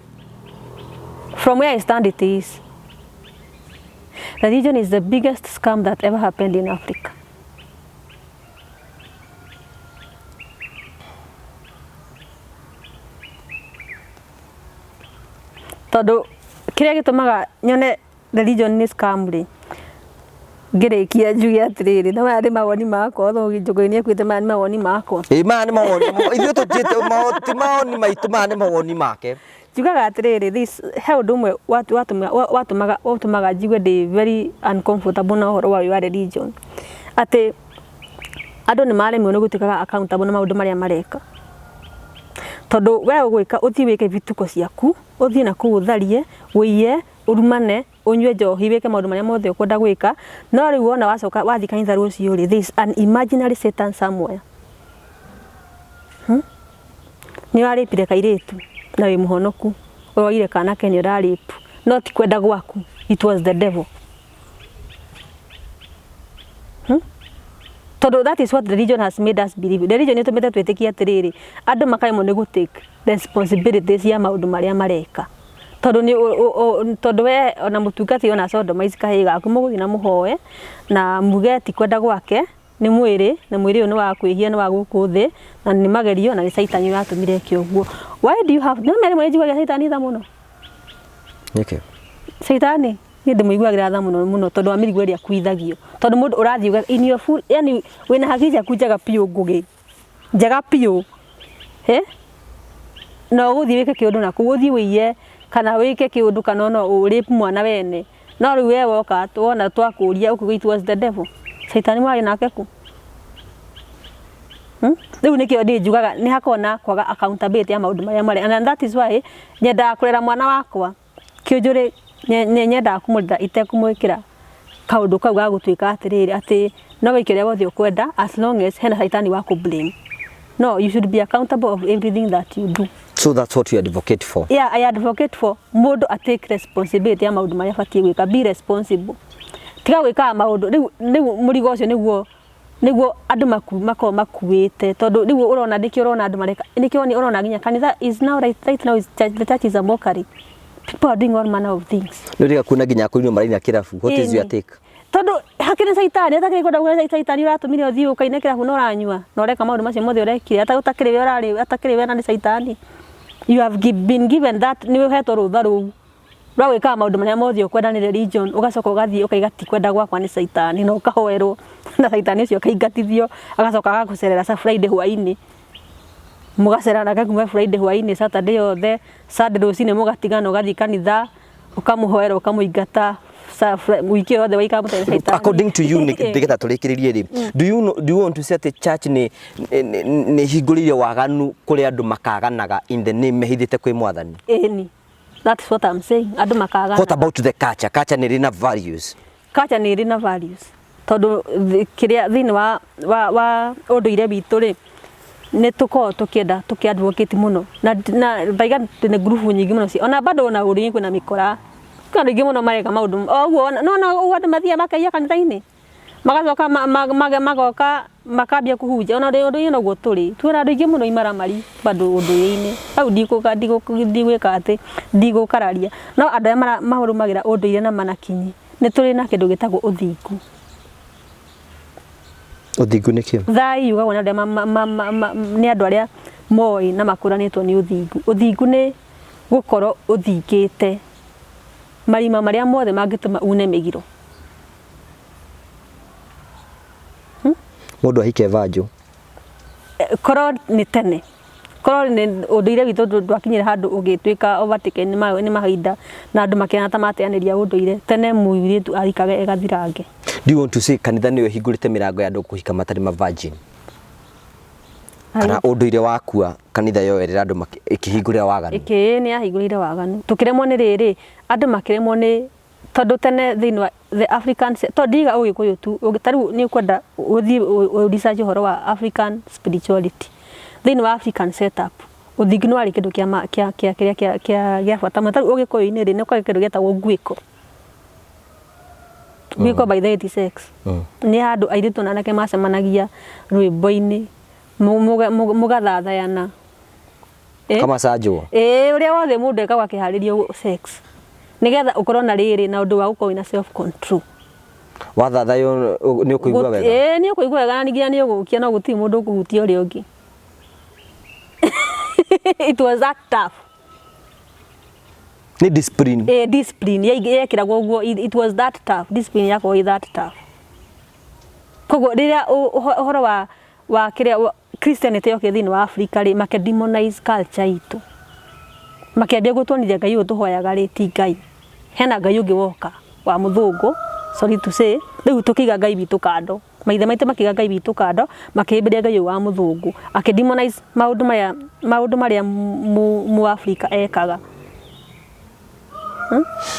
From where I stand it is. Religion is the biggest scam that ever happened in Africa. Tondũ kĩrĩa gĩtũmaga nyone religion nĩ scam rĩ, ngĩrĩkia njuge atĩrĩrĩ, na maya nĩ mawoni makwa, although Njũgũrĩ nĩ ekuĩte maya nĩ mawoni makwa. Ĩĩ maya nĩ mawoni, ithuĩ tũthiĩte, ti mawoni maitũ, maya nĩ mawoni make. Njugaga atĩrĩrĩ, this he ũndũ ũmwe watũmaga njigue ndĩ very uncomfortable na ũhoro wa religion, atĩ andũ nĩ maremwo nĩ gũtuĩkaga accountable na maũndũ marĩa mareka. Tondũ we ũgwĩka ũthiĩ wĩke vituko ciaku, ũthiĩ na kũu ũtharie, ũiye, ũrumane, ũnyue njohi, wĩke maũndũ marĩa mothe ũkwenda gwĩka, no rĩu wona wacoka wathiĩ kanitha rũciũ rĩ, there is an imaginary Satan somewhere. Nĩ ũrarĩpire kairĩtu na wĩ mũhonoku, ũroire kana ke nĩ ũrarĩpu, no ti kwenda gwaku, it was the devil. Tondũ that is what religion has made us believe. Religion ĩtũmĩte twĩtĩkie atĩrĩrĩ, andũ makaremwo nĩ gũ take responsibility cia maũndũ marĩa mareka. Tondũ nĩ tondũ we ona mũtungati ona sodomize kahĩĩ gaku mũgũthiĩ na mũhoe na muge ti kwenda gwake nĩ mwĩrĩ na mwĩrĩ ũyũ nĩ wa kwĩhia nĩ wa gũkũ thĩ na nĩ magerio na nĩ caitani ũratũmire eke ũguo. Why do you have no rĩmwe nĩ njiguaga caitani tha mũno. Nĩkĩ? Caitani niĩ ndĩmũiguagĩra tha mũno mũno tondũ wa mĩrigo ĩrĩa akuithagio. Tondũ mũndũ ũrathiĩ in your full, yani wĩna hakiri ciaku njega biũ Ngũgĩ. Njega biũ. Na ũgũthiĩ wĩke kĩũndũ na kũu, ũthiĩ ũiye kana wĩke kĩũndũ kana ona ũ rape mwana wene. No rĩu we woka wona twakũria ũkiuga it was the devil. Caitani mwarĩ nake kũ? Rĩu nĩkĩo niĩ njugaga nĩ hakoragwo na kwaga accountability ya maũndũ marĩa marĩa and that is why nyendaga kũrera mwana wakwa kĩũnjũrĩ nĩ nyendaga kũmũrera itekũmwĩkĩra kaũndũ kau ga gũtuĩka atĩrĩrĩ atĩ no wĩke ũrĩa wothe ũkwenda as long as hena caitani wa kũ blame. No, you should be accountable of everything that you do. So that's what you advocate for. Yeah, I advocate for mũndũ a take responsibility ya maũndũ marĩa abatiĩ gwĩka. Be responsible. Tiga gwĩkaga maũndũ rĩu rĩu mũrigo ũcio nĩguo nĩguo andũ maku makoragwo makuĩte tondũ rĩu ũrona nĩkĩo ũrona andũ mareka nĩkĩo ũrona nginya kanitha is now right, right now is church, the church is a mockery. People are doing all manner of things. Nĩ ũrĩga kuona nginya akũrinwo maraina kĩrabu. What is your Ĩni. take? Tondũ hakĩrĩ caitani atakĩrĩ kwenda kuga caitani ũratũmire ũthiĩ ũkaine kĩrabu na ũranyua na ũreka maũndũ macio mothe ũrekire ũtakĩrĩ we ũrarĩ atakĩrĩ we na nĩ caitani. You have been given that nĩ ũhetwo rũtha rũu rwa gwĩkaga maũndũ marĩa mothe ũkwenda nĩ religion ũgacoka ũgathiĩ ũkaiga ti kwenda gwakwa nĩ caitani na ũkahoerwo na caitani ũcio ũkaingatithio agacoka agagũcerera Friday hwainĩ mũgacera nake kuma Friday hwainĩ Saturday yothe Sunday rũcinĩ mũgatigana ũgathiĩ kanitha ũkamũhoera ũkamũingata wiki yothe waikara mũtarĩ caitani. According to you nĩgetha tũrĩkĩrĩrie rĩ, do you know, do you want to say atĩ church nĩ nĩ hingũrĩire waganu kũrĩ andũ makaganaga in the name mehithĩte kwĩ mwathani? Ĩni, that's what I'm saying. Andũ makagana. What about the culture? Culture nĩ ĩrĩ na values. Culture nĩ ĩrĩ na values tondũ kĩrĩa thĩinĩ wa wa wa ũndũire witũ rĩ nĩ tũkoragwo tũkĩenda tũkĩ advocate mũno na na ndaiga ndĩna ngurubu nyingĩ mũno ona bado ona ũndũire kwĩna mĩkora kwĩna andũ aingĩ mũno mareka maũndũ o ũguo no na ũguo andũ mathiaga makaiya kanitha-inĩ magacoka magoka makambia kũhunjia ona ũndũire noguo tũrĩ twĩna andũ aingĩ mũno imaramari bado ũndũire-inĩ hau ndigwĩka atĩ ndigũkararia no andũ arĩa marũmagĩra ũndũire na manakinyi nĩ tũrĩ na kĩndũ gĩtagwo ũthingu. Ũthingu nĩ kĩ? Thai yugagwo nĩ andũ arĩa nĩ andũ arĩa moĩ na makũranĩtwo nĩ ũthingu. Ũthingu nĩ gũkorwo ũthingĩte marima marĩa mothe mangĩtũma une mĩgiro. Mũndũ ahike vanjũ. Korwo nĩ tene korwo nĩ ũndũire witũ ndwakinyire handũ ũgĩtuĩka overtaken nĩ mahinda na andũ makĩhana ta mateanĩria ũndũire tene mũirĩtu ahikaga egathirange. Do you want to say kanitha nĩyo ĩhingũrĩte mĩrango ya andũ kũhika matarĩ ma virgin? Kana ũndũire wakua kanitha yoerera andũ ĩkĩhingũrĩra waganu? Ĩkĩ nĩ yahingũrĩire waganu tũkĩremwo nĩ rĩrĩ andũ makĩremwo nĩ tondũ tene thĩinĩ wa the African tondũ ndiga ũgĩkũyũ tu ta rĩu nĩ ũkwenda ũthiĩ research ũhoro wa African spirituality thĩinĩ wa African setup ũthingu nĩ warĩ kĩndũ kĩa kĩa kĩa kĩrĩa kĩa kĩa gĩa bata mũno. Ta rĩu ũgĩkũyũ-inĩ rĩ nĩ kwarĩ kĩndũ gĩetagwo nguĩko. Nguĩko by the way ti sex. Nĩ handũ airĩtu na anake macemanagia rwĩmbo-inĩ mũgathathayana. Kama sanjwo. Ĩĩ ũrĩa wothe mũndũ ekaga akĩharĩrio sex nĩgetha ũkorwo na rĩrĩ na ũndũ wa gũkorwo wĩna self control. Wathathayo nĩ ũkũigua wega? Ĩĩ nĩ ũkũigua wega na nginya nĩ ũgũkia no gũtirĩ mũndũ ũkũhutia ũrĩa ũngĩ. It was that tough. Nĩ discipline. Ĩĩ discipline yekĩragwo ũguo it was that tough. Discipline yakoragwo ĩ that tough. Koguo rĩrĩa ũhoro wa wa kĩrĩa Christianity yokire thĩinĩ wa Africa rĩ makĩ demonize culture itũ. Makĩambia gũtuonithia Ngai ũyũ tũhoyaga rĩ ti Ngai. Hena Ngai ũngĩ woka wa mũthũngũ sorry to say rĩu tũkĩiga Ngai witũ kando. Maithe maitũ makĩiga Ngai witũ kando makĩhĩmbĩria Ngai ũyũ wa mũthũngũ. Akĩ demonize maũndũ marĩa maũndũ marĩa mũ Africa ekaga.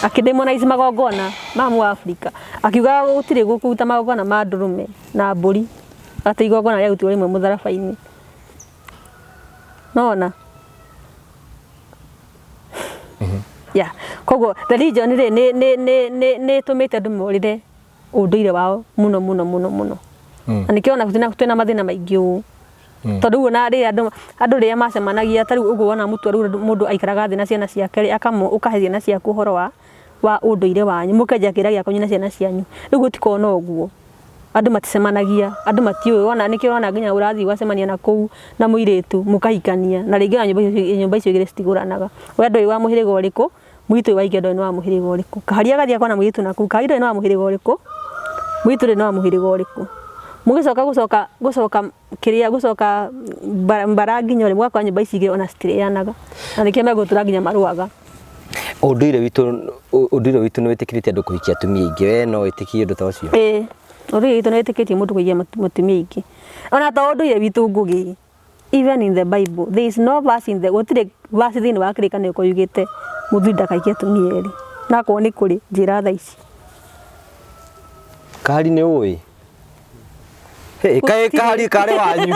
Akĩ demonize magongona ma mũ Africa. Akiuga gũtirĩ kũruta magongona ma ndũrũme na mbũri atĩ igongona rĩarutirwo rĩmwe mũtharaba-inĩ. Nĩwona? Yeah. Koguo religion rĩ nĩ nĩ nĩ nĩ nĩ ĩtũmĩte andũ morĩre ũndũire wao mũno mũno mũno mũno. Na nĩkĩo ona twĩna mathĩna maingĩ ũũ. Tondũ rĩu ona rĩrĩa andũ andũ rĩrĩa macemanagia ta rĩu ũguo wona mũtua rĩu mũndũ aikaraga thĩ na ciana ciake rĩ ũkahe ciana ciaku ũhoro wa wa ũndũire wanyu mũkenja kĩrĩra gĩa kwanyu na ciana cianyu. Rĩu gũtikoragwo na ũguo. Andũ maticemanagia, andũ matiũĩ wona nĩkĩo ũrona nginya ũrathiĩ ũgacemania na kũu na mũirĩtu mũkahikania na rĩngĩ ona nyũmba icio igĩrĩ citigũranaga. We ndũĩ wa mũhĩrĩga ũrĩkũ, mũirĩtu ũyũ waingĩra ndũĩ nĩ wa mũhĩrĩga ũrĩkũ. Kaharia agathiĩ akona mũirĩtu nakũu, kaharia ndũĩ nĩ wa mũhĩrĩga ũrĩkũ, mũirĩtu ndũĩ nĩ wa mũhĩrĩga ũrĩkũ. Mũgĩcoka gũcoka gũcoka kĩrĩa gũcoka mbara nginya rĩ, mũgakora nyũmba ici igĩrĩ ona citirĩanaga. Na nĩkĩo megũtũra nginya marũaga. Ũndũire witũ nĩ wĩtĩkĩrĩte andũ kũhikia atumia aingĩ. We no wĩtĩkie ũndũ ta ũcio? Ĩĩ, ũndũire witũ nĩ wĩtĩkĩtie mũndũ kũhikia mũtumia aingĩ. Ona to ũndũire witũ, Ngũgĩ, even in the Bible there is no verse in the, gũtirĩ verse thĩinĩ wa Kĩrĩkanĩro ko yugĩte mũthuri ndakaikie atumia erĩ. Na akorwo nĩ kũrĩ, njĩra thaa ici. Kahari nĩ ũĩ? Hey, kaĩ Gũtirĩ. Kahari karĩ wanyu?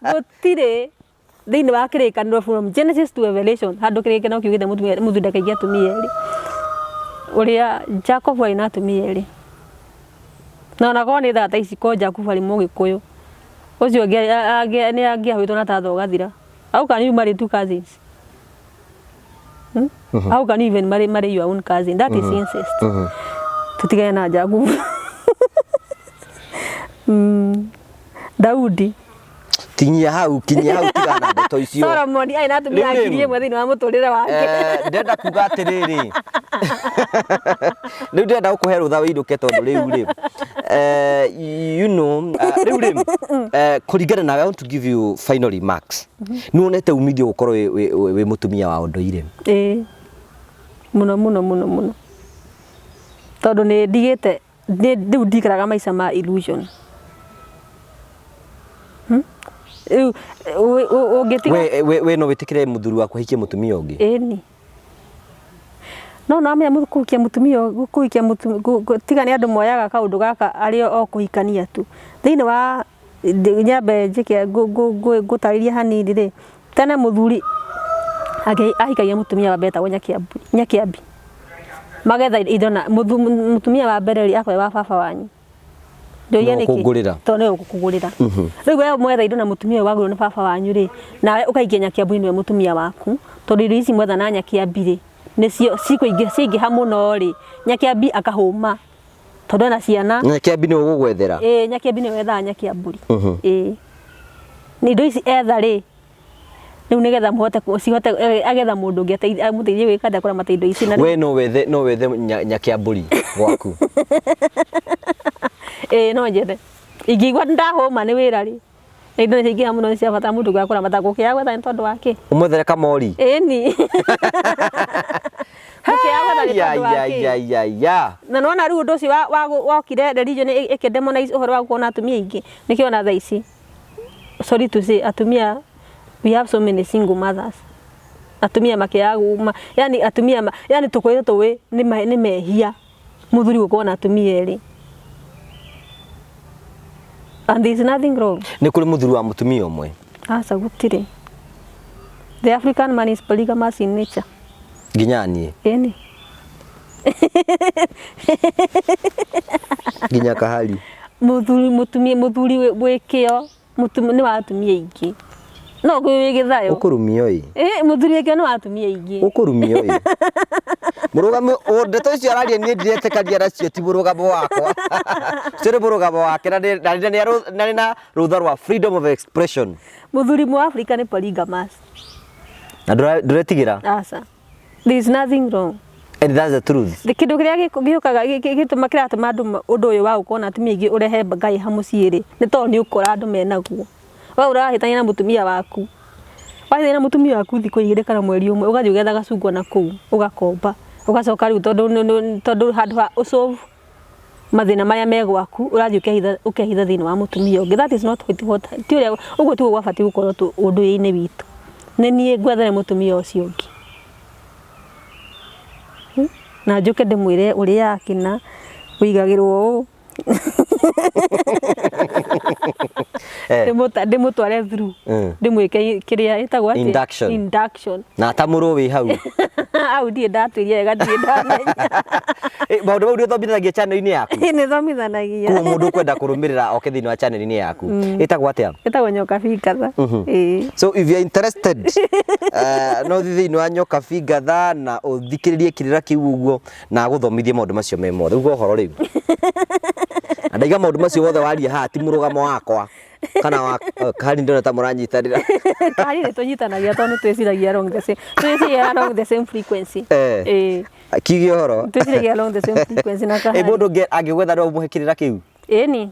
Gũtirĩ thĩinĩ wa Kĩrĩkanĩro, from Genesis to Revelation, handũ Kĩrĩkanĩro kiugĩte mũthuri ndakaikie atumia erĩ. Ũrĩa Jacob arĩ na atumia erĩ, na ona korwo nĩ thaa ta ici, korwo Jacob arĩ Mũgĩkũyũ ũcio nĩ angĩahũĩtwo na tatha ũgathira. How can you marry two cousins? Hmm? How can you even marry your own cousin? That is incest. Tutigane na Jacob. Daudi. Kinyia hau, kinyia hau, tigana na ndeto icio. Solomon arĩ na atumia Rĩu rĩ, 1,000 thĩinĩ wa mũtũrĩre wake. Ndĩrenda kuga atĩrĩrĩ, rĩu ndĩrenda gũkũhe rũtha wĩinũke, tondũ rĩu rĩ rĩu rĩ kũringana nawe, I want to give you final remarks. Nĩ wonete umithio gũkorwo wĩ mũtumia wa ũndũire? Ĩĩ, mũno mũno mũno mũno, tondũ nĩ ndigĩte rĩu ndikaraga maica ma illusion. Rĩu ũngĩtiga We no wĩtĩkĩre mũthuri waku ahikie mũtumia ũngĩ? Ĩni, no namenya kũhikia mũtumia, kũhikia mũtumia, tiga nĩ andũ moyaga kaũndũ gaka arĩ o kũhikania tu. Thĩinĩ wa nyambe njĩke ngũtarĩrie hanini rĩ, tene mũthuri ahikagia mũtumia wa mbere etagwo Nyakĩambi, magetha indo na mũtumia wa mbere rĩ, akorwo wa baba wanyu. Ndũria Nĩwe nĩkĩ? ũkũngũrĩra. Tondũ nĩwe ũgũkũgũrĩra. Rĩu we mwetha indo na mũtumia ũyũ wagũrĩrwo nĩ baba wanyu rĩ, nawe ũkaikia Nyakĩambu nĩwe mũtumia waku, tondũ indo ici mwetha na Nyakĩambi rĩ, nĩcio cikũingĩha, ciaingĩha mũno rĩ, Nyakĩambi akahũma tondũ ena ciana. Nyakĩambi nĩwe ũgũgwethera? Ĩĩ, Nyakĩambi nĩwe wethaga Nyakĩambũri. Ĩĩ, nĩ indo ici etha rĩ, rĩu nĩgetha mũhote cihote agetha mũndũ ũngĩ amũteithie gwĩka atĩa, kũramata indo ici na We no wethe Nyakĩambũri gwaku? Ĩĩ, no njethe ingĩigua ndahũma nĩ wĩra rĩ, na indo nĩ ciaingĩha mũno, nĩ cia bata mũndũ gwa kũramata, gũkĩaga gwetha nĩ tondũ wa kĩ? Ũmwethere kamori? Ĩni, gũkĩaga gwetha nĩ tondũ wa kĩ? Ya ya ya. Na nona rĩu ũndũ ũcio wokire, religion ĩkĩ-demonize ũhoro wa gũkorwo na atumia aingĩ. Nĩkĩo ona thaa ici, sorry to say, atumia, we have so many single mothers, atumia makĩaga yani atumia yani tũkwĩrwo tũĩ nĩ mehia mũthuri gũkorwo na atumia erĩ, and there is nothing wrong. Nĩ kũrĩ mũthuri wa mũtumia ũmwe? Aca, gũtirĩ. The African man is polygamous in nature. Nginya niĩ? Ĩni. Nginya kahari? Mũthuri, mũtumia, mũthuri wĩ kĩo nĩ wa atumia aingĩ, no kwĩ wĩ gĩthayo. Ũkũrumio ĩ. Ĩ, mũthuri wĩ kĩo nĩ wa atumia aingĩ. Ũkũrumio ĩ. Mũrũgamo ndeto icio araria, niĩ ndiretĩkania nacio, ti mũrũgamo wakwa, ũcio nĩ mũrũgamo wake, na nĩ na rũtha rwa freedom of expression. Mũthuri mũ Africa nĩ polygamous. Na ndũretigĩra? Aca, there is nothing wrong. And that's the truth. Kĩndũ kĩrĩa gĩũkaga gĩtũma kĩratũma andũ ũndũ ũyũ wa gũkorwo na atumia aingĩ ũrehe ngai ha mũciĩ rĩ, nĩ tondũ nĩ ũkora andũ menaguo. We ũrahĩtania na mũtumia waku, wahĩtania na mũtumia waku thikũ 2 kana mweri ũmwe, ũgathiĩ ũgetha gacungwa na kũu ũgakomba, ũgacoka rĩu tondũ handũ ha ũsolve mathĩna marĩa me gwaku, ũrathiĩ ũkehitha thĩinĩ wa mũtumia ũngĩ. That is not what, ti ũrĩa ũguo, tiguo gwabatiĩ gũkorwo ũndũire-inĩ witũ. Nĩ niĩ ngwethere mũtumia ũcio ũngĩ, Na njũke ndĩmwĩre ũrĩa akĩna wĩigagĩrwo ũũ, ndĩmũtware through, ndĩmwĩke kĩrĩa ĩtagwo atĩa? Induction. Induction. Na atamũrwo wĩ hau? Hau ndirĩ ndatuĩria wega, ndirĩ ndamenya. Maũndũ mau nĩ ũthomithagia channel-inĩ yaku? Nĩ thomithanagia. Koguo mũndũ ũkwenda kũrũmĩrĩra oke thĩinĩ wa channel-inĩ yaku ĩtagwo atĩa? Ĩtagwo Nyoka Bingatha. Ĩĩ. So if you are interested, no ũthiĩ thĩinĩ wa Nyoka Bingatha na ũthikĩrĩrie kĩrĩra kĩu ũguo na agũthomithie maũndũ macio me mothe. Uga ũhoro rĩu na ndaiga maũndũ macio wothe waria haha ti mũrũgamo wakwa kana wa kahari, ndĩrona ta mũranyitanĩra. Kahari nĩ tũnyitanagia tondũ nĩ twĩciragia along the same, twĩciragia along the same frequency. Ĩĩ. Kiuge ũhoro. Twĩciragia along the same frequency na Ĩ kahari. Mũndũ ũngĩ angĩgwetha no ũmũhe kĩrĩra kĩu? Ĩni.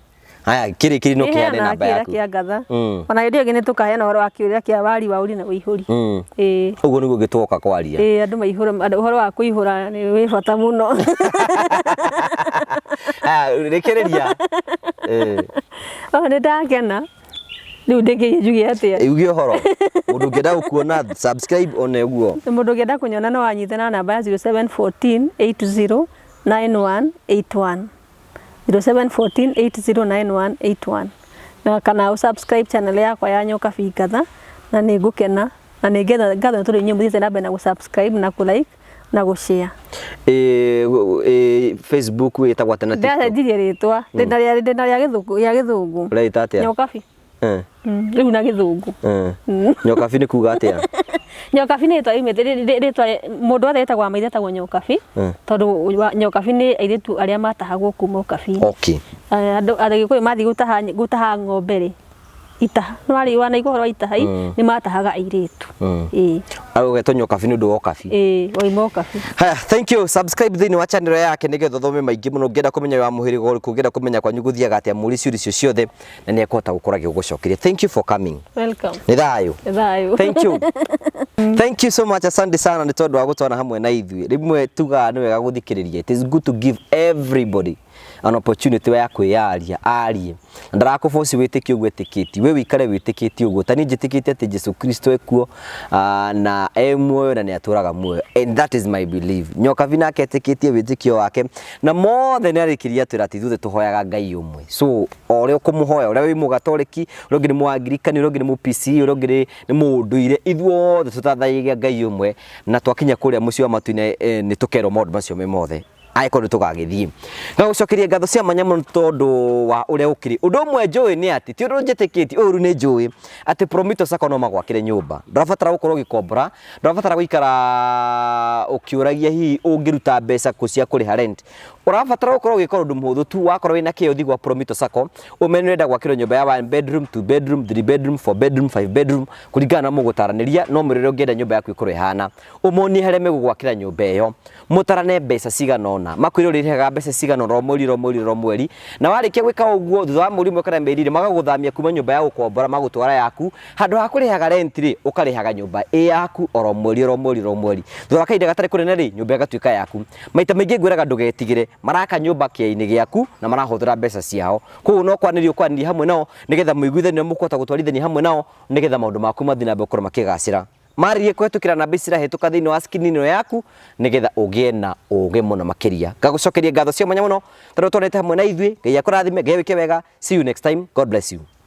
Haya, kĩrĩkĩri no kĩheane Nĩheanaga namba kĩrĩa yaku. kĩa ngatha. Ona hĩndĩ ĩyo ĩngĩ nĩ tũkaheana ũhoro wa kĩũria kĩa wari wa ũri na ũihũri. Ĩĩ. Ũguo nĩguo gĩtwoka kwaria. Ĩĩ, andũ maihũra, ũhoro wa kũihũra nĩ wĩ bata mũno. Haya, rĩkĩrĩria. Eh. O nĩ ndakena. Rĩu ndĩkĩrie njuge atĩa? Uge ũhoro. Mũndũ ũngĩenda gũkuona, subscribe one ũguo. Mũndũ ũngĩenda kũnyona no anyite na namba ya 0714 80 9181. 0714 809181. Na kana ũ subscribe channel yakwa ya Nyokabi Ngatha na nĩ ngũkena na nĩ ngetha ngatho tondũ inyuĩ mũthiĩte na mbere na gũ subscribe na kũ like na gũ share. Ĩ Facebook wĩtagwo atĩa na TikTok? Ndĩracenjirie rĩtwa, ndĩna rĩa gĩthũngũ, rĩa gĩthũngũ. Ũreĩta atĩa? Nyokabi. Rĩu na gĩthũngũ. Nyokabi nĩ kuga atĩa? Nyokabi nĩ rĩtwa riumĩte rĩtwa mũndũ wothe wĩtagwo wa maithe etagwo Nyokabi tondũ Nyokabi nĩ airĩtu arĩa matahagwo kuma ũkabi-inĩ. Andũ Agĩkũyũ mathiĩ gũtaha gũtaha ng'ombe rĩ, itaha nĩ warĩ wanaigua ũhoro wa itaha nĩ matahaga airĩtu. Ĩĩ. Ũgetwo Nyokabi nĩ ũndũ wa ũkabi. Ĩĩ, wauma ũkabi. Haya, thank you. Subscribe thĩinĩ wa channel yake nĩgetha ũthome maingĩ mũno. Ũngĩenda kũmenya wĩ wa mũhĩrĩga ũrĩkũ, ũngĩenda kũmenya kwanyu gũthiaga atĩa, mũrie ciũria icio ciothe na nĩ ekũhota gũkorwo agĩgũcokeria. Thank you for coming. Welcome. Nĩ thayũ. Nĩ thayũ. Thank you. Thank you so much. Asante sana nĩ tondũ wa gũtwana hamwe na ithuĩ. Rĩmwe tugaga nĩ wega gũthikĩrĩria. It is good to give everybody an opportunity ya kwĩyaria arie. Na ndarakũboci wĩtĩkie ũguo etĩkĩtie. We wĩikare wĩtĩkĩtie ũguo. Ta niĩ njĩtĩkĩtie atĩ Jesu Kristo ekuo na e muoyo na nĩ atũraga muoyo. And that is my belief. Nyokabi nake etĩkĩtie wĩtĩkio wake na mothe nĩ arĩkĩria atwĩra atĩ ithuothe tũhoyaga Ngai ũmwe. So o ũrĩa ũkũmũhoya, ũrĩa wĩ mũgatoreki, ũrĩa ũngĩ nĩ mũangirikani, ũrĩa ũngĩ nĩ mũ PCE, ũrĩa ũngĩ nĩ mũũndũire, ithuothe tũthathayagia Ngai ũmwe na twakinya kũrĩa mũciĩ wa matu-inĩ nĩ tũkerwo maũndũ macio me mothe angĩkorwo nĩ tũgagĩthiĩ. Ngagũcokeria ngatho cia mwanya mũno tondũ wa ũrĩa ũkĩrĩ. Ũndũ ũmwe njũĩ nĩ atĩ, ti ũndũ njĩtĩkĩtie, ũyũ rĩu nĩ njũĩ, atĩ Promito Sacco no magwakĩre nyũmba. Ndũrabatara gũkorwo ũgĩkombora, ndũrabatara gũikara ũkĩũragia hihi ũngĩruta mbeca kũ cia kũrĩha rent. Ũrabatara gũkorwo ũgĩka ũndũ mũhũthũ tu, wakorwo wĩna kĩyo thiĩ gwa Promito Sacco, ũmere nĩ ũrenda gwakĩrwo nyũmba ya one bedroom, two bedroom, three bedroom, four bedroom, five bedroom, kũringana na mũgũtaranĩria, no ũmwĩre ũrĩa ũngĩenda nyũmba yaku ĩkorwo ĩhana. Ũmonie harĩa megũgwakĩra nyũmba ĩyo, mũtarane mbeca cigana ũna, makwĩre ũrĩrĩhaga mbeca cigana ũna o mweri o mweri o mweri, na warĩkia gwĩka ũguo thutha wa mweri ũmwe kana mĩeri ĩrĩ magagũthamia kuma nyũmba ya gũkombora magũtwara yaku, handũ ha kũrĩhaga rent rĩ, ũkarĩhaga nyũmba ĩ yaku oro mweri oro mweri oro mweri. Thutha wa kahinda gatarĩ kũnene rĩ, nyũmba ĩgatuĩka yaku. Maita maingĩ ngwĩraga ndũgetigĩre, maraka nyũmba kĩea-inĩ gĩaku na marahũthĩra mbeca ciao. Koguo no kwanĩria ũkwanĩria hamwe nao nĩgetha mũiguithanie ũrĩa mũkũhota gũtwarithania hamwe nao nĩgetha maũndũ maku mathiĩ na mbere gũkorwo makĩgacĩra. Marĩrie kũhetũkĩra namba ici cirahĩtũka thĩinĩ wa screen ĩno yaku nĩgetha ũgĩe na ũgĩ mũno makĩria. Ngagũcokeria ngatho cia mwanya mũno tondũ twanĩte hamwe na ithuĩ. Ngai akũrathime, Ngai agwĩke wega. See you next time. God bless you.